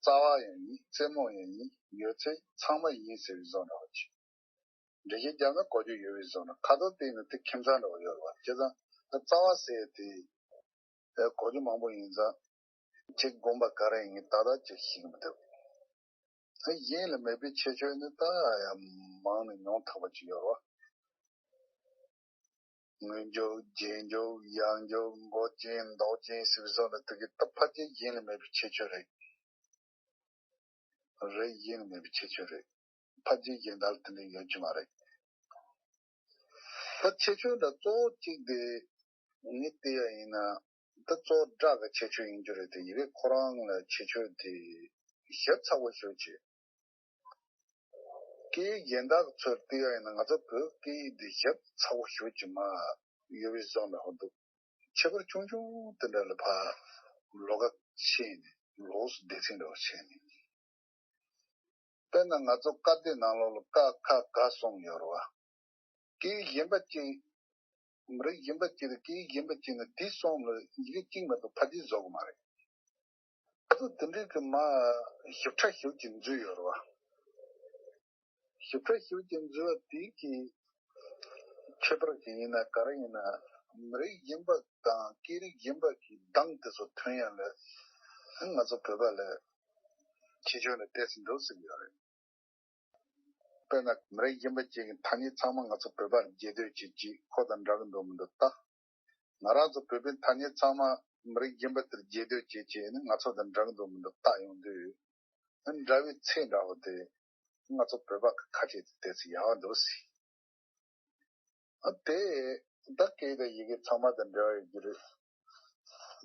རྩ་བ་ཡང་ཡིན། རྩེ་མོ་ཡང་ཡིན། ཡོད་ཚད་ཚང་མ་ཡིན་ཟེར་བའི་བཟོ་འདྲ་བོ་ཅིག་འགྲེལ་བཤད་རྒྱག་ན་གོ་རྒྱུ་ཡོད་པའི་བཟོ་འདྲ། ཁ་དོག་སྟེང་ནས་དེ་ཁྱིམ་ཚང་འདྲ་བོ་ཡོད་རེད་བ། བྱས་ཙང་རྩ་བ་ཟེར་དེ་གོ་རྒྱུ་མང་པོ་ཡིན་ཙང་ཁྱེད་དགོངས་པ་ག་རེ་ཡིན་ད་ལྟ་ཅིག་ཤེས་ཀྱི་མི་འདུག་གཞན་ལ་མེད་པའི་ཁྱད་ཆོས་ནི་ད་ཡང་མང་ནས་ཉུང་དག་པ་ཅིག་ཡོད་རེད་བ། སྔོན་འཇུག་རྗེས་འཇུག་ཡང་འཇུག་མགོ་ཅན་འདོགས་ཅན་ཟེར་བའི་བཟོ་འདྲ་དེ་གི་ད་ཕལ་ཆེར་གཞན་ལ་མེད་པའི་ཁྱད་ཆོས་རེད། རེད། གཞན་ལ་མེད་པའི་ཁྱད་ཆོས་རེད། ཕལ་ཆེར་གཞན་དག་ལ་དེ་འདྲ་ཡོད་རྒྱུ་མ་རེད། ད་ཁྱད་ཆོས་འདྲ་གཙོ་བོ་གཅིག་དེ་ངས་བལྟས་ཡ་ཡིན་ན་ད་གཙོ་བོ་སྒྲ་གི་ཁྱད་ཆོས་ཡིན་རྒྱུ་རེད་དེ། ཡི་གེ་ཁོ་རང་ལ་ཁྱད་ཆོས་དེ་ཞིབ་ཚགས་པོ་ཞེ་ཅིག་སྐད་ཡིག་གཞན་དག་གི་ཚུར་བལྟས་ཡ་ཡིན་ན་ང་ཚོ་བོད་སྐད་ཡིག་འདི་ཞིབ་ཚགས་པོ་ཞེ་ཅིག་མ་ཡོད་པའི་བཟོ་འདྲ་བོ་འདུག་ཁྱད་པར་ཆུང་ཆུང་དེ་འདྲ་ལ་ཕར་ལོགས་ཀ་ཕྱེ་ནས་ལོགས་སུ་སྡེ་ཚན་འདྲ་བོ་ཕྱེ་ནས། དཔེར་ན་ང་ཚོ་སྐད་དེ་ནང་ལོགས་ལ་ཀ་ཁ་ག་གསུམ་ཡོད་རེད་བ། སྐད་ཡིག་གཞན་པ་གཅིག་མི་རིགས་གཞན་པ་གཅིག་དང་སྐད་ཡིག་གཞན་པ་གཅིག་ནི་དེ་གསུམ་ལ་ཡི་གེ་གཅིག་མ་གཏོགས་ཕལ་ཆེར་བཟོ་གི་མ་རེད། ང་ཚོ་དེ་འདྲའི་གི་མ་ཞིབ་ཕྲ་ཞིབ་ཅིག་འཛུལ་ཡོད་རེད་བ། ཞིབ་ཕྲ་ཞིབ་ཅིག་འཛུལ་བ་དེ་གི་ཁྱད་པར་གྱི་ཡིན་ན་ག་རེ་ཡིན་ན་མི་རིགས་གཞན་པ་དང་སྐད་རིགས་གཞན་པ་གི་གདངས་དེ་ཚོ་ཐོན་ཡ་ལ་ང་ཚོ་བོད་པ་ལ་ཁྱད་ཆོས་ལ་ཏོག་ཙམ་འདུག་ཟེར་གྱི་ཡོད་རེད། དཔེར་ན་མི་རིགས་གཞན་པ་ཅིག་གི་ཐ་སྙད་ཚང་མ་ང་ཚོ་བོད་པར་བརྗེ་ལྡོག་བྱེད་ཀྱི་ཁོ་དང་འདྲ་གི་འདུག་མི་འདུག་ལྟ། ང་རང་ཚོ་བོད་པའི་ཐ་སྙད་ཚང་མ་མི་རིགས་གཞན་པ་དེར་བརྗེ་ལྡོག་བྱེད་ཀྱི་ནི་ང་ཚོ་དང་འདྲ་གི་འདུག་མི་འདུག་ལྟ་ཡོང་དུས། འདྲ་བའི་ཚིག་འདྲ་བོ་དེ་ང་ཚོ་བོད་པ་གི་ཁ་ཆེ་དེ་ཏོག་ཙམ་ཡག་པ་འདུག་ཟེར། ཨ་དེ་ད་སྐད་དང་ཡི་གེ་ཚང་མ་དང་འབྲེལ་བ་ཡོད་ཀྱི་རེད།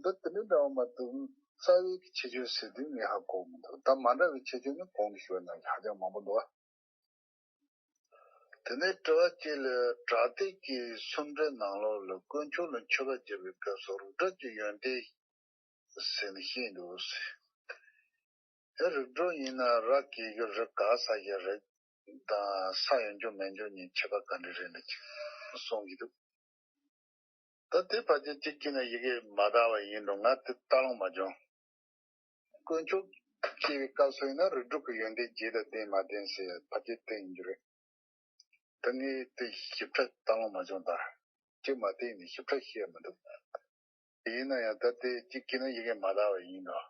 ད་དེ་འདྲ་འདྲ་བ་མ་གཏོགས་རྩ་བའི་ཁྱད་ཆོས་ཟེར་དུས་ངས་ཧ་གོ་མི་འདུག་ད་མ་འདྲ་བའི་ཁྱད་ཆོས་ནི་གོང་དུ་ཞུས་པ་ནང་བཞིན་ཧ་ཅང་མང་པོ་འདུག་ཨ། དེ་ནས་དྲི་བ་གཅིག་ལ་དྲག་སྟེ་གི་སུམ་སྒྲིལ་ནང་ལོགས་ལ་དཀོན་མཆོག་ལ་མཆོད་པ་བརྗོད་པའི་སྐབས་སུ་རིགས་གྲོལ་གྱི་ཡོན་ཏན་ཟེར་ནས་བཤད་འདུག་ཟེར། ཨེ་རིགས་གྲོལ་ཡིན་ན་ར་གི་གི་རི་ག་ས་ཡ་རི་དང་ས་ཡོད་འཇོག་མེད་འཇོག་གཉིས་ཁྱད་པར་ག་འདྲ་རེད་ན་ཅིག་གསུང་གི་འདུག་ད་དེ་ཕལ་ཆེར་གཅིག་གིས་ན་ཡི་གེ་མ་དག་པ་ཡིན་འགྲོ། ང་དེ་ལྟ་ལོང་མ་བྱུང་། དཀོན་མཆོག་ཅེས་པའི་སྐབས་སུ་ཡིན་ན་རིགས་གྲོལ་གྱི་ཡོན་ཏན་བརྗོད་དང་ལྡན་མ་ལྡན་ཟེར་ཕལ་ཆེར་དེ་ཡིན་རྒྱུ་རེད། ད་ངས་དེ་ཞིབ་ཕྲ་ལྟ་ལོང་མ་བྱུང་། ད་ཅིག་མ་བལྟས་ནས་ཞིབ་ཕྲ་ཤེས་ཡ་མི་འདུག་ཡིན་ན་ཡང་ད་དེ་གཅིག་གིས་ན་ཡི་གེ་མ་དག་པ་ཡིན་འགྲོ།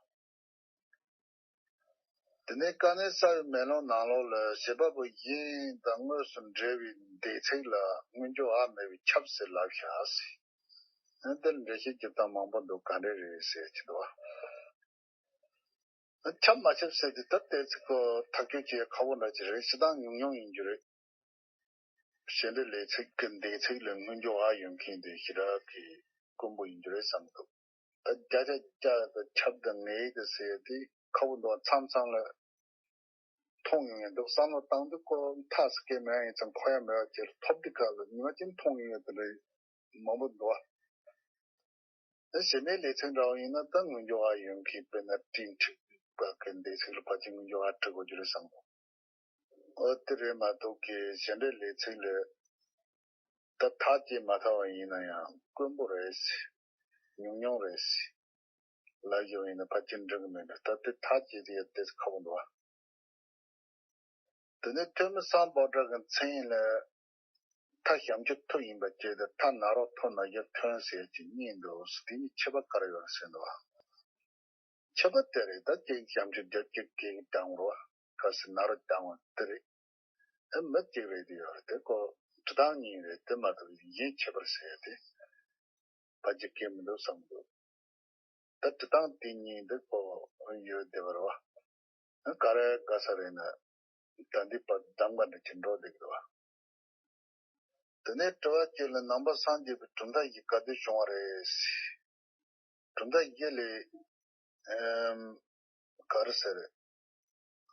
དེ་ནས་དཀའ་གནད་གསལ་བའི་མེ་ལོང་ནང་ལོགས་ལ་བྱེད་པ་པོ་གཞན་དང་དངོས་སུ་འབྲེལ་བའི་འདས་ཚིག་ལ་སྔོན་འཇུག་འ་མེད་པས་ཁྱབ་ཟེར་ལབ་བཞག་ཟེར། འདིར་འགྲེལ་བཤད་རྒྱག་སྟངས་མང་པོ་འདུག་ག་འདྲ་རེད་ཟེར་གྱི་འདུག་བ། ཁྱབ་མ་ཁྱབ་ཟེར་དུས་ད་ལྟའི་ཚིག་གོ་ཐག་གཅོད་བྱེད་ཁག་པོ་འདྲ་ཅིག་རེད། སྤྱིར་བཏང་ཉུང་ཉུང་ཡིན་རྒྱུ་རེད། བྱེད་འབྲེལ་ལས་ཚིག་གི་འདས་ཚིག་ལ་སྔོན་འཇུག་འ་ཡོད་མཁན་དེ་ཞེ་དྲག་གི་དཀོན་པོ་ཡིན་རྒྱུ་རེད་བསམ་གི་འདུག་ད་བརྒྱ་ཆ་བརྒྱ་དང་ཁྱབ་དང་ངེས་དེ་ཟེར་དེ་ཁག་པོ་འདུག་མཚམས་མཚམས་ལ་མཐོང་ཡོང་ཡ་འདུག་བསམ་བློ་བཏང་དུས་ཀོ་མཐའ་སྐད་མེད་ཡིན་ཙང་གོ་ཡ་མེད་པ་ཅིག་ཐོབ་དུས་སྐབས་ལ་ཉི་མ་གཅིག་མཐོང་ཡོང་ཡ་དེ་འདྲ་མང་པོ་འདུག་བ། ད་གཞན་པའི་ལས་ཚིག་འདྲ་བོ་ཡིན་ན་ད་སྔོན་འཇུག་འ་ཡོད་མཁན་དཔེར་ན་སྤྲིན་འཁྲིགས་པ་གི་འདས་ཚིག་ལ་ཕལ་ཆེར་སྔོན་འཇུག་འ་འཁྲིད་དགོས་རྒྱུ་རེད་བསམ་གི་འདུག་ཨོ་དེ་རེད་མ་གཏོགས་ཀྱི་གཞན་པའི་ལས་ཚིག་ལ་ད་ཐག་བཅད་མ་ཐག་པ་ཡིན་ན་ཡང་དཀོན་པོ་རེད་ཟེར། ཉུང་ཉུང་རེད་ཟེར་ལབ་ཡོང་ཡིན་ན་ཕལ་ཆེར་འགྲིག་གི་མེད་འགྲོ། ད་དེ་ཐག་བཅད་དེ་ཡ་ཏོག་ཙམ་ཁག་པོ་འདུག་བ། དེ་ནས་ཐོན་མི་སམ་བྷོ་ཊ་གི་མཚན་ལ་མཐའ་ཞབས་ཀྱུ་ཐུ་ཡིན་པ་བཅས་ཏེ་མཐའ་ན་རོ་ཐོ་ན་གཞི་ཐོན་ཟེར་གྱི་གཉིས་འདུག་དེ་གཉིས་ཁྱད་པར་ག་རེ་ཡོད་ཟེར་འདུག་བ། ཁྱད་པར་དེ་རེད། ད་ཅིག་ཞབས་ཀྱུ་རྒྱབ་ཀྱི་གེགས་བཏང་རོ། ག་ཟེར་ན་རོ་བཏང་བ་དེ་རེད། ཨེ་མི་གཅིག་རེད་དེ་ཡོད་རེད། དེ་ཀོ་འབྲི་སྟངས་གཉིས་རེད། དེ་མ་གཏོགས་གཞན་ཁྱད་པར་ཟེར་ཡ་དེ་ཕལ་ཆེར་གང་ཡང་མི་འདུག་བསམ་གི་འདུག་ད་འབྲི་སྟངས་དེ་གཉིས་འདི་ཀོ་ཡོད་བསྡད་པ་རེད་བ། ཨེ་ག་རེ་དགའ་ས་རེད་ན་ད་འདི་བར་གདམ་ག་འདྲ་ཅིག་འགྲོ་བསྡད་ཀྱི་འདུག་བ། དེ་ནས་དྲི་བ་གཅིག་ལ་ནང་པ་སངས་རྒྱས་པའི་གྲུབ་མཐའ་བཞི་ག་དུས་བྱུང་བ་རེད། གྲུབ་མཐའ་བཞི་ལས་ཨེམ་ག་རེ་ཟེར།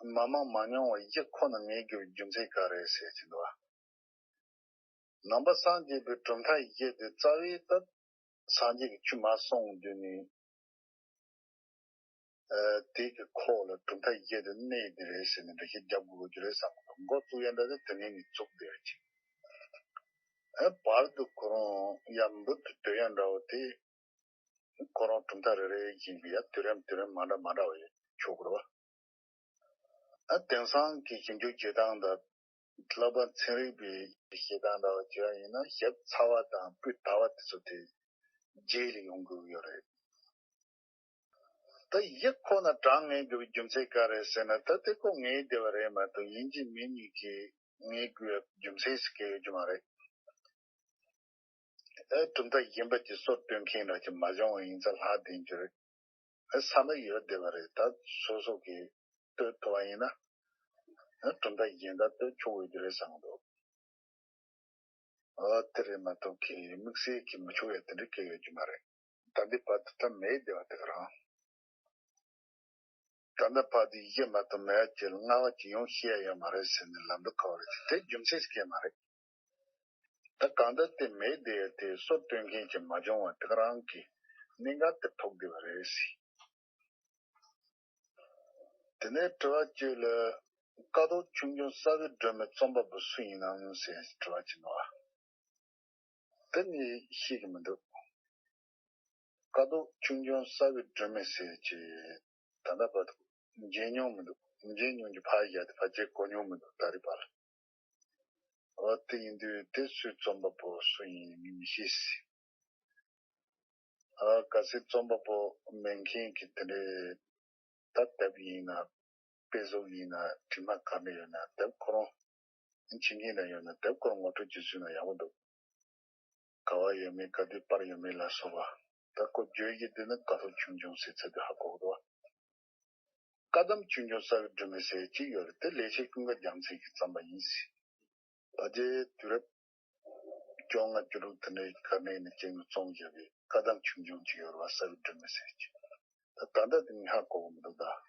མ་མང་མ་ཉུང་བ་བཞི་ཁོ་ན་ངེས་དགོས་པའི་རྒྱུ་མཚན་ག་རེ་ཟེར་གྱི་འདུག་བ། ནང་པ་སངས་རྒྱས་པའི་གྲུབ་མཐའ་བཞི་དེ་རྩ་བའི་ད་སངས་རྒྱས་ཀྱི་ཆོས་མ་གསུངས་དུས་ནས། ཨ་དེ་གི་ཁོག་ལ་གྲུབ་མཐའ་བཞི་དེ་གནས་དེ་རེད་ཟེར་ནས་འགྲེལ་བཤད་རྒྱབ་དགོས་རྒྱུ་རེད་བསམ་གི་འདུག་འགོ་བཙུགས་ཡ་འདྲ་དེ་དེ་ནས་ནས་བཙུགས་བསྡད་ཡ་ཅིག་ཨ་བར་དུ་ཁོ་རང་ཡར་འབུར་དུ་དོད་ཡ་འདྲ་བོ་དེ། ཁོ་རང་གྲུབ་མཐའ་རེ་རེ་བཞིན་གྱི་ཡ་དུས་རིམ་དུས་རིམ་མ་འདྲ་མ་འདྲ་བ་ཡོད་ཆོག་གི་རེད་བ། ཨ་དེང་སང་གི་ཞིབ་འཇུག་བྱེད་སྟངས་དང་། བསླབ་པ་ཚན་རིག་པའི་བྱེད་སྟངས་འདྲ་བ་བྱས་པ་ཡིན་ན་ཞིབ་ཚ་བ་དང་སྤུས་དག་པ་དེ་ཚོ་དེ་རྗེས་ལ་ཡོང་དགོས་ཡོད་རེད། ད་བཞི་ཁོ་ན་གྲངས་ངེས་དགོས་པའི་རྒྱུ་མཚན་ག་རེ་ཟེར་ན། ད་དེ་ཁོ་ངེས་བསྡད་པ་རེད་མ་གཏོགས་ཡིན་གཅིག་མིན་གཉིས་ཀྱིས་ངེས་དགོས་པའི་རྒྱུ་མཚན་ཞིག་གང་ཡང་ཡོད་རྒྱུ་མ་རེད། ཨེ་གྲུབ་མཐའ་གཞན་པ་ཅིག་སྲོལ་གཏོད་མཁན་འདྲ་ཅིག་མ་བྱུང་བ་ཡིན་ཙང་ལྷག་བསྡད་རྒྱུ་རེད། ཨེ་བསམ་བློ་ཡོད་བསྡད་པ་རེད། ད་སོ་སོ་གིས་གཏོད་ཐུབ་པ་ཡིན་ན། ཨེ་གྲུབ་མཐའ་གཞན་དག་གཏོད་ཆོག་ཡོད་རྒྱུ་རེད་བསམ་གི་འདུག་ཨ་དེ་རེད་མ་གཏོགས་གི་དམིགས་བསལ་གྱི་མི་ཆོག་ཡ་དེ་འདྲ་གང་ཡང་ཡོད་རྒྱུ་མ་རེད། ད་འདི་བར་དུ་ད་མེད་བསྡད་པ་དེ་ག་རང་། ད་ལྟ་བར་དུ་ཡེ་མ་གཏོགས་མེད་ཅེས་ལ་ལྔ་པ་ཅིག་ཡང་བཤད་ཡ་ཡོད་མ་རེད་ཟེར་ནས་ལབ་འདུག་ག་བ་རེད། དེ་རྒྱུ་མཚན་ཞིག་ཡོད་མ་རེད། ད་གང་ལྟར་དེ་མེད་བསྡད་ཡ་དེ་སྲོལ་གཏོད་མཁན་ཅིག་མ་བྱུང་བ་དེ་ག་རང་གི་གནད་འགག་དེ་ཐུག་བསྡད་པ་རེད་ཟེར། དེ་ནས་དྲི་བ་གཅིག་ལ། ཀཿཐོག་ཆོས་འབྱུང་གསར་བའི་སྒྲོན་མེ་རྩོམ་པ་པོ་སུ་ཡིན་ནམ་ཟེར་དྲི་བ་གཅིག་འདུག་བ། དེ་ནི་ཤེས་ཀྱི་མི་འདུག་ཀཿཐོག་ཆོས་འབྱུང་གསར་བའི་སྒྲོན་མེ་ཟེར་གྱི་ད་ལྟ་བར་དུ་མཇལ་མྱོང་མི་འདུག་མཇལ་མྱོང་རྒྱུ་ཕར་བཞག་སྟེ་ཕལ་ཆེར་གོ་མྱོང་མི་འདུག་ད་རེས་བར། འོ་དེ་ཡིན་དུས་དེ་སུའི་རྩོམ་པ་པོ་སུ་ཡིན་ངས་མི་ཤེས། ཨ་གལ་སྲིད་རྩོམ་པ་པོ་མེད་མཁན་གྱི་དེ་འདྲའི་ད་དེབ་ཡིན་ན། དཔེ་གཟུགས་ཡིན་ན་དྲི་མ་ག་འདྲ་ཡོད་ན་དེབ་ཁོ་རང་། འཆི་མཁན་འདྲ་ཡོད་ན་དེབ་ཁོ་རང་ངོ་སྤྲོད་བྱེད་ཚུལ་ན་ཡག་པོ་འདུག་ག་བ་ཡོད་མེད་ག་དུས་པར་ཡོད་མེད་ལ་སོགས་པ། ད་ཁོ་བརྗོད་ཀྱི་དེ་ནི་ཀཿཐོག་ཆོས་འབྱུང་ཟེར་ཚད་དུ་ཧ་གོ་གི་འདུག་བཀའ་གདམས་ཆོས་འབྱུང་གསར་བའི་སྒྲོན་མེ་ཟེར་གཅིག་ཡོད་རེད། དེ་ལེགས་བཤད་ཀུན་དགའ་རྒྱལ་མཚན་གྱིས་བརྩམས་པ་ཡིན་ཟེར། ད་ལྟའི་དུས་རབས་བཅོ་ལྔ་བཅུ་དྲུག་དེ་འདྲའི་སྐབས་ནས་ནི་ཅིག་ནས་རྩོམ་བྱས་པའི་བཀའ་གདམས་ཆོས་འབྱུང་ཅིག་ཡོད་རེད་བ། གསར་བའི་སྒྲོན་མེ་ཟེར་གྱི། ད་ད་ལྟ་དེ་ངས་ཧ་གོ་གི་མི་འདུག་ད།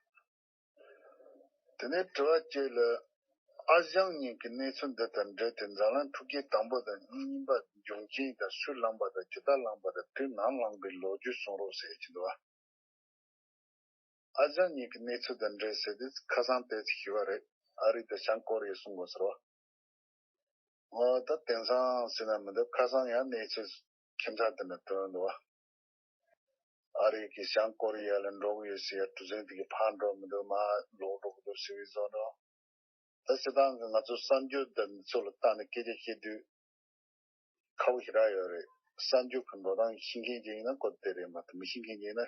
དེ་ནས་དྲི་བ་གཅིག་ལ། ཨ་ཞང་གཉིས་ཀྱི་གནས་ཚུལ་འདི་དང་འབྲེལ་ཏེ་འཛམ་གླིང་འཁྲུག་རྐྱེན་དང་པོ་དང་གཉིས་པ་འབྱུང་རྐྱེན་དང་སུས་བསླངས་པ་དང་ཇི་ལྟར་བསླངས་པ་དང་དུས་ནམ་བསླངས་པའི་ལོ་རྒྱུས་གསུང་རོགས་ཟེར་གྱི་འདུག་བ། ཨ་ཞང་གཉིས་ཀྱི་གནས་ཚུལ་དང་འབྲེལ་ཟེར་དུས་ཁ་སང་དེ་ཚོ་ཞུས་པ་རེད། ཨ་རི་དང་བྱང་ཀོ་རི་ཡ་གསུང་དགོས་ཟེར་བ། འོ་ད་དེང་སང་ཟེར་ན་མི་འདུག་ཁ་སང་ཡང་གནས་ཚུལ་ཁྱིམ་ཚང་དེ་འདྲ་ཐོན་འདུག་བ། ཨ་རི་གིས་བྱང་ཀོ་རི་ཡ་ལ་འགྲོ་གི་ཡོད་ཟེར་ཡ་གྲུ་གཟིངས་དེ་གིས་ཕར་འགྲོ་མི་འདུག་མར་ལོག་འགྲོ་གི་འདུག་ཟེར་བའི་བཟོ་འདྲ། ད་སྤྱིར་བཏང་གི་ང་ཚོ་གསར་འགྱུར་དང་འདི་ཚོ་ལ་བལྟས་ནས་སྐད་ཆ་བཤད་དུས་ཁག་པོ་ཞེ་དྲག་ཡོད་རེད། གསར་འགྱུར་གྱི་འགྲོ་སྟངས་ཤེས་མཁན་ཅིག་ཡིན་ན་ཁོ་དེ་རེད་མ་གཏོགས་མི་ཤེས་མཁན་ཅིག་ཡིན་ན་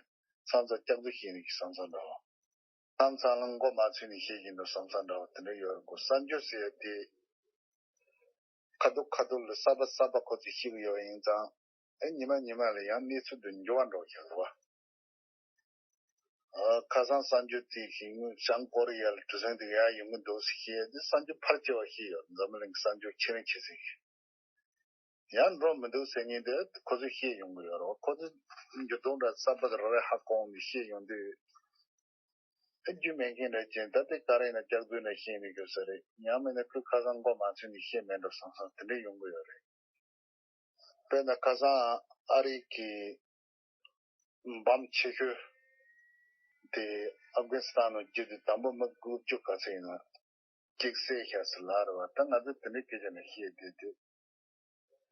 མཚམས་མཚམས་སྐྱག་རྫུན་བཤད་ནས་ཀྱི་བསམ་བསམ་འདྲ་བ། མཚམས་མཚམས་ལ་མགོ་མ་ཚོས་ནས་བཤད་ཀྱི་འདུག་བསམ་བསམ་འདྲ་བ་དེ་འདྲ་ཡོད་རེད་གོ་གསར་འགྱུར་ཟེར་ཡ་དེ་ཁ་ཐུག་ཁ་ཐུག་ལ་གསར་པ་གསར་པ་ཁོ་ཚོས་བཤད་གི་ཡོད་པ་ཡིན་ཙང་། ཨེ་ཉི་མ་ཉི་མ་ལ་ཡང་གནས་ཚུལ་དེ་འགྱུར་བ་འགྲོ་བཞག་རེད་བ། ཨ་ཁ་སང་གསར་འགྱུར་དེ་ཞིག་སྔོན་བྱང་ཀོ་རི་ཡ་ལ་གྲུ་གཟིངས་དེ་ཡར་ཡོང་གི་འདུག་ཟེར་བཤད་དེ་གསར་འགྱུར་ཕལ་ཆེ་བ་བཤད་ཡོད། འཛམ་བུ་གླིང་གི་གསར་འགྱུར་ཆེ་རིང་ཆེ་ཟིག་ཡང་འགྲོ་མི་འདུག་ཟེར་མཁན་དེ་ཁོ་ཚོས་བཤད་ཡོང་གི་ཡོད་རེད་བ། ཁོ་ཚོ་འགྱུར་ལྡོག་འདྲ་གསར་པ་དེ་རེ་རེ་ཧ་གོ་ནས་བཤད་ཡོང་དུས། ཨེ་རྒྱུས་མེད་མཁན་འདྲ་ཅན་ད་ལྟའི་ག་རེ་ཡིན་ན་སྐྱག་རྫུན་ནས་བཤད་ནས་དགོས་ས་རེད། ཡང་མིན་ན་ཁོས་ཁ་སང་མགོ་མ་ཚོས་ནས་བཤད་མེད་འགྲོ་བསམ་བསམ་དེ་འདྲ་ཡོང་གི་ཡོད་རེད། དཔེར་ན་ཁ་སང་ཨ་རི་གི་འབམ་ཆེ་ཤོས་དེ་ཨབ་གྷ་ནི་སི་ཐན་ནང་བརྒྱུད་དེ་དང་པོ་མི་དགུ་བཅུ་ག་ཚོད་ཡིན་ན་གཅིག་བསད་ཤག་ཟེར་ལབ་རེད་བ། ད་ང་ཚོས་དེ་འདྲའི་སྐད་ཆ་ནས་བཤད་བསྡད་དུས།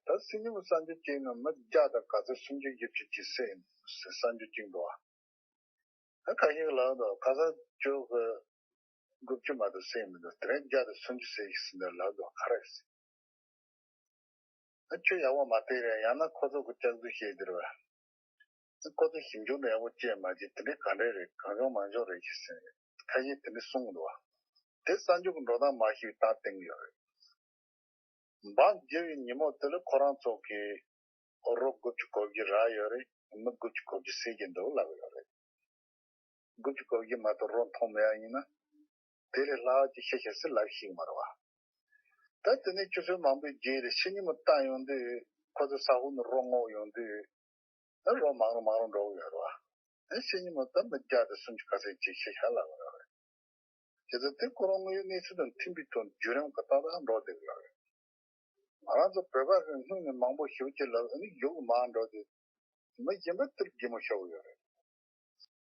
ད་སེམས་ཉིན་མོ་གསར་འགྱུར་གཅིག་ནང་མི་བརྒྱ་དང་ག་ཚོད་སུམ་ཅུ་བཞི་བཅུ་ཅིག་བསད་ཟེར་གསར་འགྱུར་གཅིག་འདུག་བ། ད་ཁ་ཤས་ལབ་འདུག་ཁ་སང་ཁྱོད་ཀྱིས་དགུ་བཅུ་མ་གཏོགས་བསད་མི་འདུག་དེ་རིང་བརྒྱ་དང་སུམ་ཅུ་བསད་ཤག་ཟེར་ནས་ལབ་འདུག་ག་རེ་ཟེར། ཨ་ཁྱོད་ཡག་པོ་མ་བལྟས་རེད། ཡང་ན་ཁོ་ཚོ་གི་སྐྱག་རྫུན་བཤད་དེ་རེད་བ། ཁོ་ཚོ་ཞིབ་འཇུག་འདྲ་ཡག་པོ་བྱས་མ་བྱས་དེ་འདྲའི་ག་འདྲ་རེད། གང་བྱུང་མང་བྱུང་རེད་ཅེས་ཟེར་ནས་ཁ་ཤས་དེ་འདྲ་གསུང་གི་འདུག་བ། དེ་གསར་འགྱུར་གྱི་འགྲོ་སྟངས་མ་ཤེས་པའི་རྟགས་བསྟན་གྱི་ཡོད་རེད། འབངས་བརྒྱ་ཡི་ཉིན་མོ་དེ་ལ་ཁོ་རང་ཚོ་གིས་རོ་དགུ་བཅུ་གོ་བརྒྱད་རག་ཡོད་རེད། མི་དགུ་བཅུ་གོ་བརྒྱད་བསད་ཀྱི་འདུག་ལབ་ཡོད་རེད། དགུ་བཅུ་གོ་བརྒྱད་མ་གཏོགས་རོ་མཐོང་མེད་པ་ཡིན་ན། དེ་ལས་ལྷག་ཅིག་ཤི་ཤི་ཟེར་ལབ་ཤེས་ཀྱི་མ་རེད་བ། ད་དེ་ནས་ཆུ་ཚོད་མང་པོའི་རྗེས་ལ་ཕྱི་ཉིན་མོ་བཏང་ཡོང་དུས་ཁོ་ཚོ་ས་འོག་ནས་རོ་སྔོག་ཡོང་དུས། ཨ་རོ་མང་རུ་མང་རུ་འགྲོ་གི་ཡོད་རེད་བ། ཨ་ཕྱི་ཉིན་མོ་ད་མི་བརྒྱ་དང་སུམ་ཅུ་ག་ཚོད་ཅིག་ཤི་ཤག་ལབ་ཡོད་རེད། བྱས་ཙང་དེ་ཁོ་རང་དངོས་ཡོད་གནས་ཚུལ་དང་མཐུན་པའི་ཐོག་བརྒྱུད་རིམ་ག་ཏག་ཏག་འགྲོ་བསྡད་ཀྱི་ཡོད་རེད། ང་རང་ཚོ་བོད་པ་གི་སྔོན་ནས་མང་པོ་ཞེ་པོ་ཅིག་ལབ་ཨ་ནི་ཡུལ་མར་འགྲོ་དུས་མི་གཞན་པ་དེར་གད་མོ་ཤོར་གྱི་ཡོད་རེད།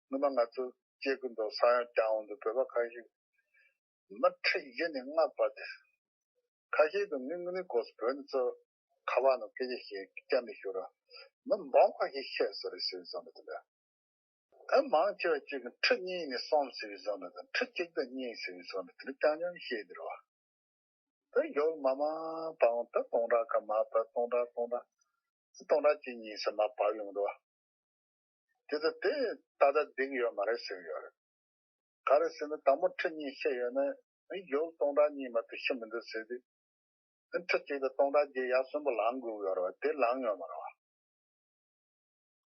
སྔོན་མ་ང་ཚོ་སྐྱེ་རྒུ་མདོ་ས་ཡོམ་རྒྱག་འོང་དུས་བོད་པ་ཁ་ཤས་མི་ཁྲི་བཞི་ནས་ལྔ་བར་དུ། ཁ་ཤས་ཀྱིས་ངའི་དངོས་གནས་གོ་སོང་། བོད་ནས་ཚུར་ཁ་པར་ནང་སྐད་ཆ་བཤད་སྐྱབས་མི་ཞུ་ར། མི་འབུམ་ཁ་ཤས་ཤི་སོང་རེད་ཟེར་བཟོ་འདྲ་དེ་འདྲ། ཨ་མང་ཆེ་བ་གཅིག་གིས་ཁྲི་གཉིས་ནས་གསུམ་ཟེར་བཟོ་འདྲ་དང་ཁྲི་གཅིག་དང་གཉིས་ཟེར་བཟོ་འདྲ་དེ་འདྲ་རྐྱང་རྐྱང་བཤད་འདུག་ར་བ། ད་ཡོལ་མ་མ་བབས་ད་སྟོང་ཕྲག་ཁ་མ་བབས་སྟོང་ཕྲག་སྟོང་ཕྲག་སྟོང་ཕྲག་གཅིག་གཉིས་ཟེར་མར་བབས་ཡོང་འདུག་བ། དེ་ལྟ་དེ་ད་ལྟ་བསྡད་ཀྱི་ཡོད་མ་རེད་ཟེར་གྱི་ཡོད་རེད། ག་རེ་ཟེར་ན་དང་པོ་ཁྲི་གཉིས་ཤི་ཡོད་ན་ཡོལ་སྟོང་ཕྲག་གཉིས་མ་གཏོགས་ཤི་མི་འདུག་ཟེར་དུས། ཁྲི་གཅིག་དང་སྟོང་ཕྲག་བརྒྱད་ཡར་གསོན་པོ་ལངས་དགོས་ཀྱི་ཡོད་རེད་བ། དེ་ལངས་ཡོད་མ་རེད་བ།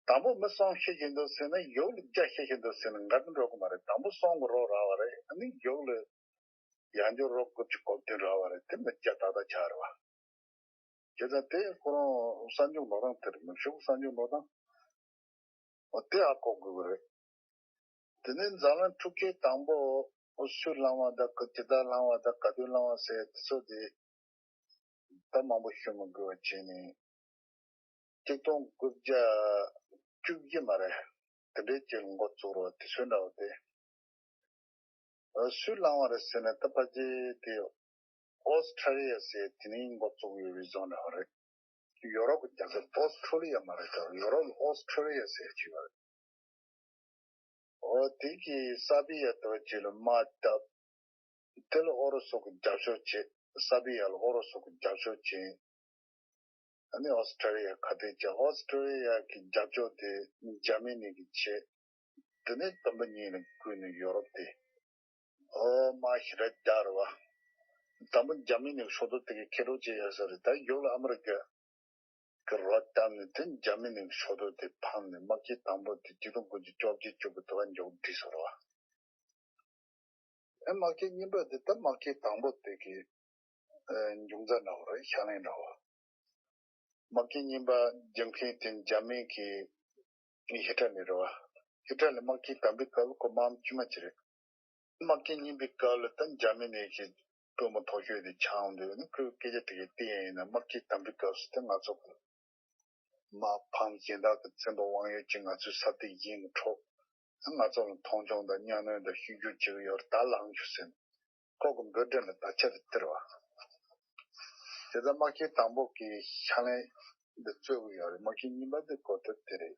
དང་པོ་མི་གསུམ་ཤི་བཞིན་འདུག་ཟེར་ན་ཡོལ་བརྒྱ་ཤི་བཞིན་འདུག་ཟེར་ན་འགལ་འགྲོ་གི་མ་རེད། དང་པོ་གསུམ་གྱི་རོགས་རག་པ་རེད། ཨ་ནི་ཡོལ་ལ་ཡང་བསྐྱར་རོགས་དགོས་ཀྱི་གོ་དོན་རག་པ་རེད། དེ་མི་བརྒྱ་ཏག་ཏག་ཆགས་རེད་བ། བྱས་ཙང་དེ་ཁོ་རང་གསར་འགྱུར་འགྲོ་སྟངས་དེ་རེད། ནུབ་ཕྱོགས་གསར་འགྱུར་འགྲོ་སྟངས་འོ་དེ་ཧ་གོ་དགོས་ཀྱི་རེད། དེ་ནས་འཛམ་གླིང་འཁྲུག་རྐྱེན་དང་པོ་སུས་བསླངས་པ་དང་ག་ཇི་ལྟར་བསླངས་པ་དང་ག་དུས་བསླངས་པ་ཟེར་དེ་ཚོ་དེ་ད་མང་པོ་ཤོད་མི་དགོས་པ་བྱས་ནས་གཅིག་སྟོང་དགུ་བརྒྱ་བཅུ་བཞི་མ་རེད། དེ་འདྲའི་རྗེས་ལ་འགོ་བཙུགས་རོགས་དེ་ཚོའི་འདྲ་བོ་དེ། སུས་བསླངས་པ་རེད་ཟེར་ན་ད་ཕལ་ཆེར་དེ་ཨོ་སི་ཁྲ་ལི་ཡ་ཟེར་དེ་ནས་འགོ་བཙུགས་ཡོད་པའི་བཟོ་འདྲ་བ་རེད། ཡོ་རོབ་ཀྱི་རྒྱལ་ཁབ་ཨོ་སི་ཁྲ་ལི་ཡ་མ་རེད་ད། ཡོ་རོབ་ལ་ཨོ་སི་ཁྲ་ལི་ཡ་ཟེར་གྱི་ཡོད་རེད། འོ་དེ་གི་སར་བི་ཡ་དེ་བ་ཅིག་ལ་དམག་བརྒྱབ། དེ་ལ་ཨུ་རུ་སུ་གི་རྒྱབ་སྐྱོར་བྱས། སར་བི་ཡ་ལ་ཨུ་རུ་སུ་གི་རྒྱབ་སྐྱོར་བྱས། ཨ་ནི་ཨོ་སི་ཁྲ་ལི་ཡ་ཁ་གཏད་བཅག་ཨོ་སི་ཁྲ་ལི་ཡ་གི་རྒྱབ་སྐྱོར་དེ་འཇར་མ་ནི་གིས་བྱས། དེ་ནས་དུམ་བུ་གཉིས་ལ་བགོས་ནས་ཡོ་རོབ་དེ། ཨོ་དམག་ཞེ་དྲག་རྒྱག་རེད་བ། དང་པོ་འཇར་མ་ནི་གི་ཕྱོགས་གཏོགས་དེ་གས་ཁེ་རོགས་བྱས་ཡོད་ས་རེད། ད་ཡོ་རོབ་ལ་ཨ་མི་རི་ཀ་གི་རོགས་བཏབ་ནས་དེ་འཇར་མ་ནི་གི་ཕྱོགས་གཏོགས་དེ་ཕམ་ནས་དམག་ཆེན་དང་པོ་དེ་ཆིག་སྟོང་དགུ་བརྒྱ་བཅོ་བརྒྱད་བཅུ་དགུ་དེ་བར་མཇུག་བསྒྲིལ་སོང་རེད་བ། ཨེ་དམག་ཆེན་གཉིས་པ་དེ་ད་དམག་ཆེན་དང་པོ་དེ་གི་ཨེ་མཇུག་མཐའ་འདྲ་བོ་རེད། ཕྱག་ལེན་འདྲ་བོ། དམག་ཆེན་གཉིས་པ་རྒྱག་མཁན་དེ་འཇར་མན་གྱི་ཧི་ཊ་ལི་རེད་བ། ཧི་ཊ་ལི་དམག་ཆེན་དང་པོའི་སྐབས་ལ་ཁོ་དམག་དཔོན་དཀྱུས་མ་ཅིག་རེད། དམག་ཆེན་གཉིས་པའི་སྐབས་ལ་ད་འཇར་མ་ནི་གི་དཔོན་པོ་མཐོ་ཤོས་དེ་ཆགས་འོང་དུས་ནི་ཁོས་སྐད་ཆ་དེ་གའི་བལྟས་ཡིན་ན་དམག་ཆེན་དང་པོའི་སྐབས་སུ་ད་ང་ཚོ་གི་དམག་དཔུང་གཞན་དག་གི་བཙན་པོ་དབང་ཡོད་ཅིག་ང་ཚོའི་ས་སྟེང་བཞེངས་ནས་འཕྲོག་ང་ཚོ་ལ་མཐོང་ཆུང་དང་གཉའ་གནོན་དང་བཤུ་གཞོག་བྱེད་ཀྱི་ཡོད་རེད། ད་ལངས་ཤོག་ཟེར་ནས་ཁོ་གི་འབོད་སྒྲ་ལ་ད་ཆ་དེ་སྟེར་བ། དེ་ལྟར་དམག་ཆེན་དང་པོ་གི་ཕྱག་ལེན་འདི་རྩོད་ཀྱི་ཡོད་རེད། དམག་ཆེན་གཉིས་པ་འདི་གོ་ཐོས་དེ་རེད།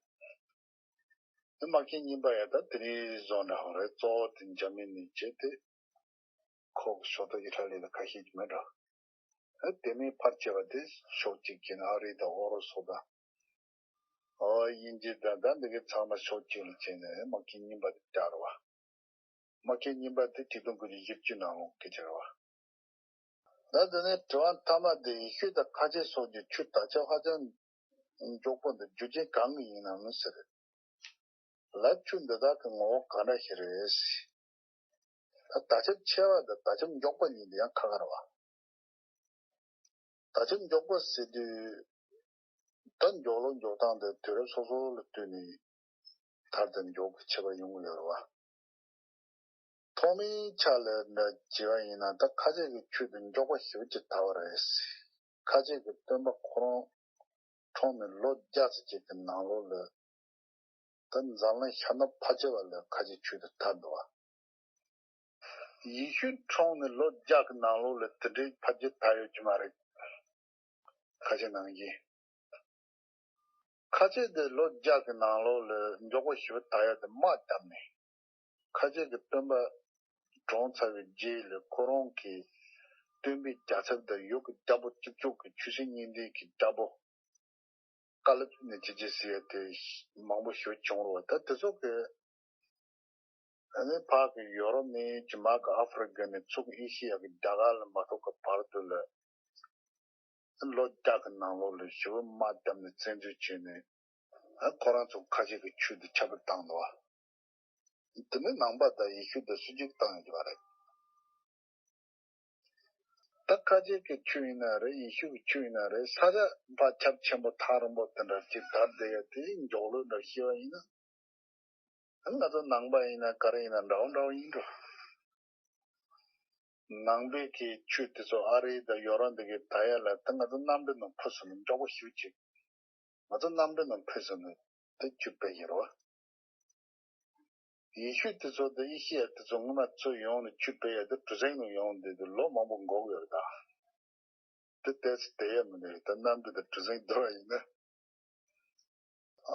དེ་དམག་ཆེན་གཉིས་པ་ཡང་ད་དེ་རིང་བཟོ་འདྲ་བོ་རེད། གཙོ་བོ་དེ་འཇར་མ་ནི་བྱས་ཏེ། ཁོ་གི་ཕྱོགས་གཏོགས་ཨི་ཊ་ལི་དང་ཁ་ཤས་ཀྱིས་མེད་འགྲོ། ཨ་དེ་མིན་ཕལ་ཆེ་བ་དེ་ཕྱོགས་གཅིག་གིས་ནི་ཨ་རི་དང་ཨུ་རུ་སུ་དང་། ཨོ་དབྱིན་ཇི་དང་ད་འདི་གའི་ཚང་མ་ཕྱོགས་གཅིག་ལ་བྱས་ནས་དམག་ཆེན་གཉིས་པ་དེ་བསྒྲགས་རེད་བ། དམག་ཆེན་གཉིས་པ་དེ་ཆིག་སྟོང་དགུ་བརྒྱ་བཞི་བཅུ་ནང་ལོགས་སྐད་ཆ་རེད་བ། ད་དེ་ནས་དྲི་བ་མཐའ་མ་དེ་ཡེ་ཤུ་དང་ཁ་ཆེ་སོགས་ཀྱི་ཆུ་དར་ཁྱབ་ཧ་ཅང་མགྱོགས་པོ་འདི་རྒྱུ་རྐྱེན་གང་གིས་ཡིན་ནམ་ཟེར། ལ་ཆུ་འདི་དག་གི་ངོ་བོ་གང་འདྲ་ཞིག་རེད། ད་དར་ཁྱབ་ཆེ་བ་དང་དར་ཁྱབ་མགྱོགས་པ་གཉིས་འདི་ཡང་ཁ་ཁ་རེད་བ། དར་ཁྱབ་མགྱོགས་པ་ཟེར་དུས་ད་མགྱོགས་ལོག་མགྱོགས་སྟངས་དེ་དུས་རབས་སོ་སོ་ལ་ལྟོས་ནས་དར་དང་མགྱོགས་ཀྱི་ཁྱད་པར་ཡོང་གི་ཡོད་རེད་བ། ཐོག་མའི་ཆ་ལ་འདྲ་བྱས་པ་ཡིན་ན་ད་ཁ་ཆེ་གི་ཆུ་དེ་མགྱོགས་པ་ཞེ་པོ་ཅིག་དར་བ་རེད། ཁ་ཆེ་གི་སྟོན་པ་ཁོ་རང་འཁྲུངས་ནས་ལོ་བརྒྱ་ཙམ་ཅིག་གི་ནང་ལོགས་ལ་ད་འཛམ་གླིང་ཤར་ནུབ་ཕལ་ཆེ་བ་ལ་ཁ་ཆེ་ཆུ་དེ་དར་འདུག་བ། ཡེ་ཤུ་འཁྲུངས་ནས་ལོ་བརྒྱ་གི་ནང་ལོགས་ལ་དེ་འདྲའི་ཕལ་ཆེར་དར་ཡོད་ཀྱི་མ་རེད། ཁ་ཆེ་ནང་བཞིན། ཁ་ཆེ་དེ་ལོ་བརྒྱ་གི་ནང་ལོགས་ལ་མགྱོགས་པོ་ཞེ་པོ་དར་ཡག་དེ་དམག་བརྒྱབ་ནས། ཁ་ཆེ་གི་སྟོན་པ་གྲོངས་ཚར་བའི་རྗེས་ལ་ཁོ་རང་གི་སྟོན་པའི་རྒྱལ་ཚབ་དང་ཡུལ་གྱི་རྒྱལ་པོ་གཅིག་ལྕོགས་ཀྱི་ཆོས་སྲིད་གཉིས་ལྡན་གྱི་རྒྱལ་པོ་ཀ་ལིབ་ནས་ཅི་ཅི་ཟེར་ཡག་དེ་མང་པོ་ཞེ་པོ་བྱུང་རེད་བ། ད་དེ་ཚོ་གི་ཨ་ནི་ཕར་གི་ཡོ་རོབ་ནས་ཇི་མ་གི་ཨ་ཧྥི་རི་ཀ་ནས་ཚུར་ཨེ་ཤི་ཡ་གི་རྒྱ་གར་ལ་མ་ཐུག་གི་བར་དུ་ལ། ལོ་བརྒྱ་གི་ནང་ལོགས་ལ་ཞེ་པོ་དམག་བརྒྱབ་ནས་བཙན་འཛུལ་བྱས་ནས། ཨ་ཁོ་རང་ཚོ་ཁ་ཆེ་གི་ཆོས་དེ་ཁྱབ་སྤེལ་བཏང་འདུག་བ། དེ་ནི་ནང་པ་དང་ཡེ་ཤུ་དང་སུ་གཅིག་བཏང་ཡོད་ཀྱི་མ་རེད། ད་ཁ་ཆེ་གི་ཆོས་ཡིན་ན་རེད། ཡེ་ཤུ་གི་ཆོས་ཡིན་ན་རེད། ས་ཆ་ཕར་ཁྱབ་ཆེན་པོ་ཐག་རིང་པོ་དེ་འདྲ་ཅིག་དར་བསྡད་ཡ་དེ་མགྱོགས་ལོས་འདྲ་ཤེས་པ་ཡིན་ན། ང་ཚོ་ནང་པ་ཡིན་ན་ག་རེ་ཡིན་ན་འདྲ་བོ་འདྲ་བོ་ཡིན་འགྲོ། ནང་པའི་གི་ཆོས་དེ་ཚོ་ཨ་རི་དང་ཡོ་རོབ་འདི་གའི་ད་ཡ་ལ་ད་ང་ཚོ་གནམ་གྲུ་ནང་འཕུར་སོང་ན་མགྱོགས་པོ་ཞེ་པོ་ཅིག་ང་ཚོ་གནམ་གྲུ་ནང་འཕུར་སོང་ན་དེ་ཆོས་སྤེལ་ཡིན་རོ། ཡེ་ཤུ་དེ་ཚོ་དང་ཨེ་ཤི་ཡ་དེ་ཚོ་སྔོན་མ་ཚུར་ཡོང་ནས་ཆོས་སྤེལ་ཡ་དེ་གྲུ་གཟིངས་ནང་ཡོང་དེ་དུས་ལོ་མང་པོ་འགོར་གི་ཡོད་རེད་ད། དེ་ཏོག་ཙམ་བསྡད་ཡ་མི་འདུག་ད་གནམ་གྲུ་དང་གྲུ་གཟིངས་བསྡུར་བ་ཡིན་ན།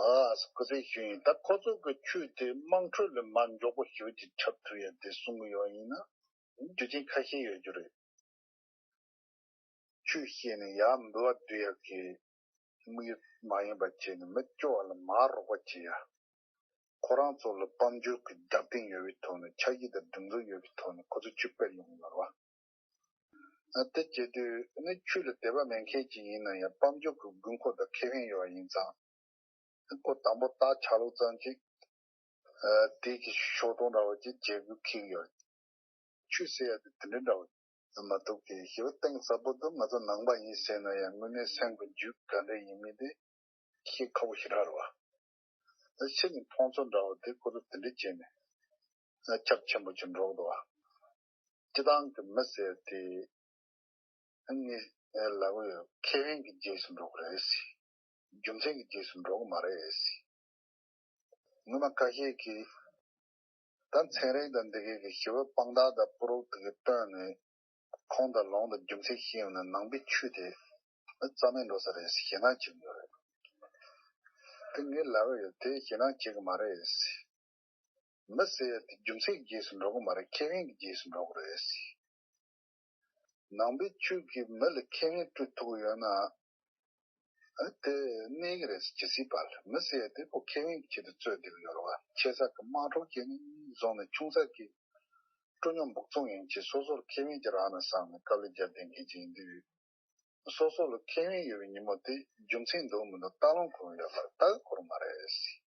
ཨ་སྐུ་ཚེ་ཞུ་ཡིན། ད་ཁོ་ཚོ་གི་ཆོས་དེ་དམངས་ཁྲོད་ལ་མར་མགྱོགས་པོ་ཞེ་པོ་ཅིག་ཁྱབ་ཐུབ་ཡ་དེ་གསུང་གི་ཡོད་ཡིན་ན། རྒྱུ་རྐྱེན་ཁ་ཤས་ཡོད་རྒྱུ་རེད། ཆོས་བཤད་ནས་ཡར་འབུལ་བ་སྡུད་ཡག་གི་དམིགས་ཡུལ་མ་ཡིན་པ་བྱས་ནས་མི་སྐྱོ་བ་ལ་མར་རོགས་པ་བྱེད་ཡ། ཁོ་རང་ཚོ་ལ་དཔལ་འབྱོར་གྱི་རྒྱབ་རྟེན་ཡོད་པའི་ཐོག་ནས་ཆ་ཤས་དང་སྒྲིག་འཛུགས་ཡོད་པའི་ཐོག་ནས་ཁོ་ཚོ་ཆོས་སྤེལ་ཡོང་གི་ཡོད་རེད་བ། ཨ་དེ་བྱེད་དུས་ནི་ཆོས་ལ་དད་པ་མེད་མཁན་ཅིག་ཡིན་ན་ཡང་དཔལ་འབྱོར་གྱི་དགོས་མཁོ་དང་ཁེ་ཕན་ཡོད་པ་ཡིན་ཙང་། ཁོ་དང་པོ་རྟ་ཆག་ལུགས་ཙམ་ཅིག་ཨ་དེ་གི་ཤོག་དོང་འདྲ་བོ་ཅིག་བྱེད་དགོས་ཁེལ་ཡོད། ཆོས་ཟེར་ཡ་དེ་དེ་འདྲ་འདྲ་བོ་མ་གཏོགས་ཀྱི་ཞི་བ་གཏིང་ཟབ་པོ་འདུག་ང་ཚོ་ནང་པ་ཡིན་ཟེར་ན་ཡང་དངོས་གནས་སེམས་ཀྱི་རྒྱུད་ག་འདྲ་ཡིན་མིན་དེ་ཤེས་ཁག་པོ་ཞེ་དྲག་རེད་བ། ཕྱི་ནས་མཐོང་ཚུལ་འདྲ་བོ་དེ་ཁོ་ཚོ་དེ་འདྲ་བྱས་ནས་ཁྱབ་ཆེན་པོ་ཅིག་འགྲོ་གི་འདུག་བ། སྤྱི་བཏང་གི་མི་ཟེར་དེ་ངས་ལབ་ཡོད། ཁེ་ཕན་གྱི་རྗེས་སུ་འགྲོ་གི་རེད་ཟེར། རྒྱུ་མཚན་གྱི་རྗེས་སུ་འགྲོ་གི་མ་རེད་ཟེར། ངོ་མ་ཁ་ཤས་ཀྱིས་ད་ཚན་རིག་དང་འདི་གའི་གི་ཞི་བའི་དཔང་རྟགས་དང་པུ་རུབ་དེ་གའི་བཏོན་ནས་ཁུངས་དང་ལུང་དང་རྒྱུ་མཚན་ཤེས་ཡོང་ན་ནང་པའི་ཆོས་དེ་རྩ་མེད་འགྲོ་ས་རེད་ཟེར་ཞེད་སྣང་བྱེད་ཀྱི་ཡོད་རེད། དེ་ངས་ལབ་ཡོད། དེ་ཞེད་སྣང་བྱེད་ཀྱི་མ་རེད་ཟེར། མི་ཟེར་ཡ་དེ་རྒྱུ་མཚན་གྱི་རྗེས་སུ་འགྲོ་གི་མ་རེད། ཁེ་ཕན་གྱི་རྗེས་སུ་འགྲོ་གི་རེད་ཟེར། ནང་པའི་ཆོས་ཀྱིས་མི་ལ་ཁེ་ཕན་སྤྲོད་ཐུབ་ཀྱི་ཡོད་ན། ཨ་དེ་གནས་ཀྱི་རེད་ཟེར། ཇི་སྲིད་བར་ལ་མི་ཟེར་ཡ་དེ་ཁོ་ཁེ་ཕན་གྱི་ཆེད་དུ་རྩོད་བསྡད་ཀྱི་ཡོད་རེད་བ། ཆེ་ས་གི་དམངས་ཁྲོད་ཀྱི་ནས་བཟུང་ནས་ཆུང་ས་གི་སྤྲོ་ཉམས་འབུག་བཙོང་ཡན་ཆད་སོ་སོར་ཁེ་ཕན་གྱི་རག་ན་བསམ་ནས་དཀའ་ལས་རྒྱག་བསྡད་མཁན་ཅིག་ཡིན་དུས། སོ་སོ་ལ་ཁེ་ཕན་ཡོད་པའི་ཉིན་མོ་དེ་རྒྱུ་མཚན་འདུག་མི་འདུག་ལྟ་ལོང་ཁོ་རང་ཡོད་པ་ལྟ་གི་ཁོ་རང་མ་རེད་ཟེར།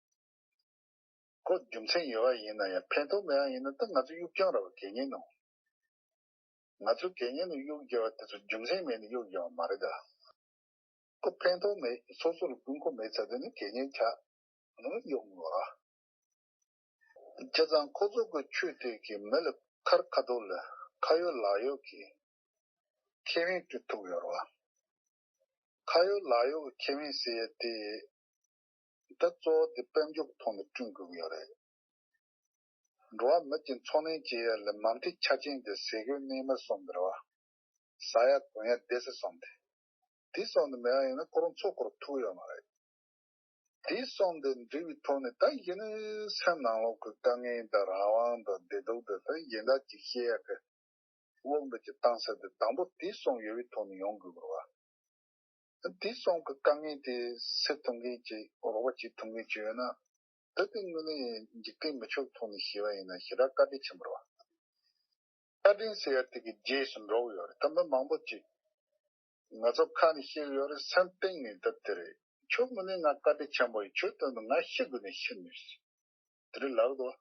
ཁོ་རྒྱུ་མཚན་ཡོད་པ་ཡིན་ན་ཡང་ཕན་ཐོགས་མེད་པ་ཡིན་ན་ད་ང་ཚོ་གཡུག་རྐྱང་རེད་བ། དགེ་བསྙེན་ནང་ང་ཚོ་དགེ་བསྙེན་ནང་གཡུག་རྒྱག་པ་དེ་ཚོ་རྒྱུ་མཚན་མེད་ནས་གཡུག་རྒྱག་པ་མ་རེད་ད། ཁོ་ཕན་ཐོགས་མེད། སོ་སོ་ལ་དགོས་མཁོ་མེད་ཚར་དུས་ནི་དགེ་བསྙེན་ཆགས་ནས་གཡུག་ཡོང་བ། བྱས་ཙང་ཁོ་ཚོ་གི་ཆོས་དེ་གིས་མི་ལ་ཁར་ཁ་ཐོག་ལ་ཁ་ཡོད་ལག་ཡོད་ཀྱི་ཁེ་ཕན་སྤྲོད་ཐུབ་ཡོད་རེད་བ། ཁ་ཡོད་ལག་ཡོད་ཀྱི་ཁེ་ཕན་ཟེར་ཡ་དེ། ད་གཙོ་བོ་དེ་དཔལ་འབྱོར་གྱི་ཐོག་ནས་བསྐྲུན་དགོས་ཀྱི་ཡོད་རེད། འགྲོ་བ་མི་གཅིག་འཚོ་གནས་བྱེད་ཡ་ལ་མ་མཐའི་ཆ་རྐྱེན་དེ་ཟས་གོས་གནས་མལ་གསུམ་དེ་རེད་བ། ཟ་ཡ་གོན་ཡ་བསྡད་ས་གསུམ་དེ། དེ་གསུམ་དེ་མེད་པ་ཡིན་ན་ཁོ་རང་འཚོ་ཁོ་རང་ཐུབ་ཡོད་མ་རེད། དེ་གསུམ་དེ་འགྲིག་པའི་ཐོག་ནས་ད་གཞི་ནས་སེམས་ནང་ལོགས་ཀྱི་དཀའ་ངལ་དང་རང་དབང་དང་བདེ་སྡུག་དེ་ད་གཞན་དག་ཅིག་བཤད་ཡ་གི་དབང་དུ་ཅིག་བཏང་ས་དེ་དང་པོ་དེ་གསུམ་ཡོད་པའི་ཐོག་ནས་ཡོང་དགོས་པ་རེད་བ། དེ་གསུམ་གྱི་དཀའ་ངལ་དེ་སེལ་ཐུབ་མཁན་ཅིག་རོགས་པ་བྱེད་ཐུབ་མཁན་ཅིག་ཡོད་ན། ད་དེ་དངོས་གནས་འཇིག་རྟེན་མི་ཆོས་ཐོག་ནས་བཤད་པ་ཡིན་ན་ཞེ་དྲག་བཀའ་དྲིན་ཆེན་པོ་རེད་བ། བཀའ་དྲིན་ཟེར་ཡ་དེ་གི་རྗེས་སུ་འགྲོ་གི་ཡོད་རེད། ད་མི་མང་པོ་ཅིག་ང་ཚོ་ཁ་ནས་བཤད་གི་ཡོད་རེད། སེམས་གཏིང་ནས་ད་དེ་རེད། ཁྱོད་དངོས་གནས་ང་བཀའ་དྲིན་ཆེན་པོ་ཡིན། ཁྱོད་དོན་དུ་ང་ཤི་དགོས་ནས་ཤི་ནུས། དེ་རེད་ལབ་འདུག་བ།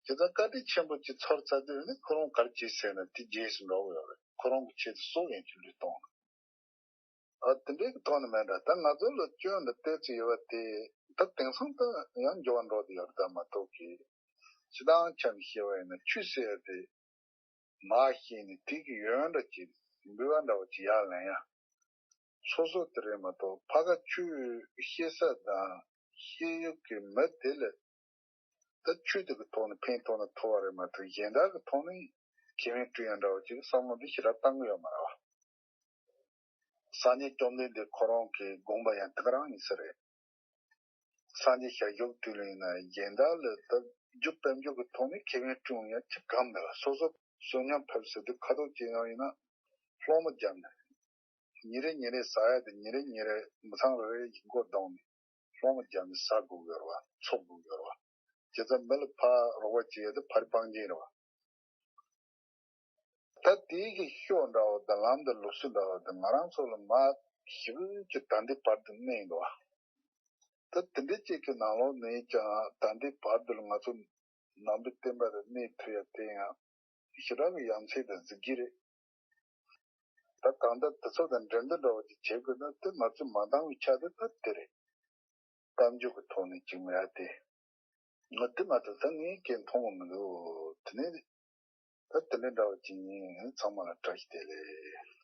དེ་ལྟར་བཀའ་དྲིན་ཆེན་པོ་ཅིག་ཚོར་ཚར་དུས་ནི་ཁོ་རང་ག་རེ་བྱེད་ཟེར་ན་དེ་རྗེས་སུ་འགྲོ་གི་ཡོད་རེད། ཁོ་རང་གི་ཆེད་དུ་སྲོག་ཡན་ཆད་བློས་གཏོང་། ཨ་དེ་འདྲའི་གི་ཐོག་ནས་མེད་འདྲ། ད་ང་ཚོ་ལ་སྐྱོན་ལ་བལྟས་ཚུལ་ཡོད་པ་དེ་ད་དེང་སང་ད་ཡང་འགྱུར་བ་འགྲོ་བསྡད་ཡོད་རེད་ད་མ་གཏོགས་ཀྱི། སྤྱི་བཏང་ཆ་ནས་བཤད་པ་ཡིན་ན་ཆོས་ཟེར་ཡ་དེ་མར་ཤེས་ནས་དེ་གི་ཡོན་འདྲ་ཅིག་འབུལ་བ་འདྲ་བ་ཅིག་ཡར་ལེན་ཡ། སོ་སོ་དེ་རེད་མ་གཏོགས་ཕ་ག་ཆོས་བཤད་ས་དང་བཤད་ཡུལ་གྱི་མི་དེ་ལ་ད་ཆོས་དེ་གི་ཐོག་ནས་ཕན་ཐོགས་ན་ཐོབ་པ་རེད་མ་གཏོགས་གཞན་དག་གི་ཐོག་ནས་ཁེ་ཕན་སྤྲོད་ཡ་འདྲ་བ་ཅིག་བསམ་བློ་འདི་ཞེ་དྲག་བཏང་གི་ཡོད་མ་རེད་བ། སངས་རྒྱས་བཅོམ་ལྡན་འདས་ཁོ་རང་གི་དགོངས་པ་ཡང་དེ་ག་རང་ཡིན་ས་རེད། སངས་རྒྱས་ཞལ་བཞུགས་དུས་ལ་ཡིན་ན་གཞན་དག་ལ་ད་རྒྱུ་དཔལ་འབྱོར་གྱི་ཐོག་ནས་ཁེ་ཕན་སྤྲོད་ཡ་ཅི་གང་མེད་པ། སོ་སོ་བསོད་སྙོམས་ཕེབས་ཟེར་དུས་ཁ་ཐུག་ཅིག་ཡང་ཡིན་ན་སློང་མོ་བརྒྱབ་ནས་ཉིན་རེ་ཉིན་རེ་ཟ་ཡ་དེ་ཉིན་རེ་ཉིན་རེ་མི་ཚང་རེ་རེ་ཡིན་མགོ་བརྡུངས་ནས་སློང་མོ་བརྒྱབ་ནས་ཟ་དགོས་ཀྱི་རེད་བ། འཚོ་དགོས་ཀྱི་རེད་བ། བྱས་ཙང་མི་ལ་ཕར་རོགས་པ་བྱེད་ཡ་དེ་ཕར་སྤང་རྒྱན་རེད་བ། ད་དེའི་གི་ཤོག་འདྲ་བོ་དང་ལམ་དང་ལུགས་སྲོལ་འདྲ་བོ་དེ་ང་རང་ཚོ་ལ་མ་ཞིག་གི་ད་ལྟའི་བར་དུ་གནས་འདུག་བ། ད་དེ་འདྲ་ཅིག་གི་ནང་ལོགས་ནས་ཀྱང་ད་ལྟའི་བར་དུ་ལ་ང་ཚོ་ནང་པའི་བསྟན་པ་རུ་གནས་ཐུབ་ཡ་དེ་ཡང་ཞེ་དྲག་གི་ཡ་མཚན་དང་གཟི་བརྗིད་རེད། ད་གང་ལྟར་དེ་ཚོ་དང་འགྲན་བསྡུར་འདྲ་བོ་ཅིག་བྱེད་དགོས་ན་དེ་ང་ཚོས་མ་འདང་བའི་ཆ་དེ་ད་དེ་རེད། དཔལ་འབྱོར་གྱི་ཐོག་ནས་ཅིག་མེད་ཡ་དེ། ང་དེ་མ་གཏོགས་ད་ངས་སྐད་མཐོང་བ་མི་འདུག་དེ་ནས་ ད་དེ་འདྲ་འདྲ་བོ་ཅིག་ཡིན། ཚང་མ་ལ་བཀྲ་ཤིས་བདེ་ལེགས།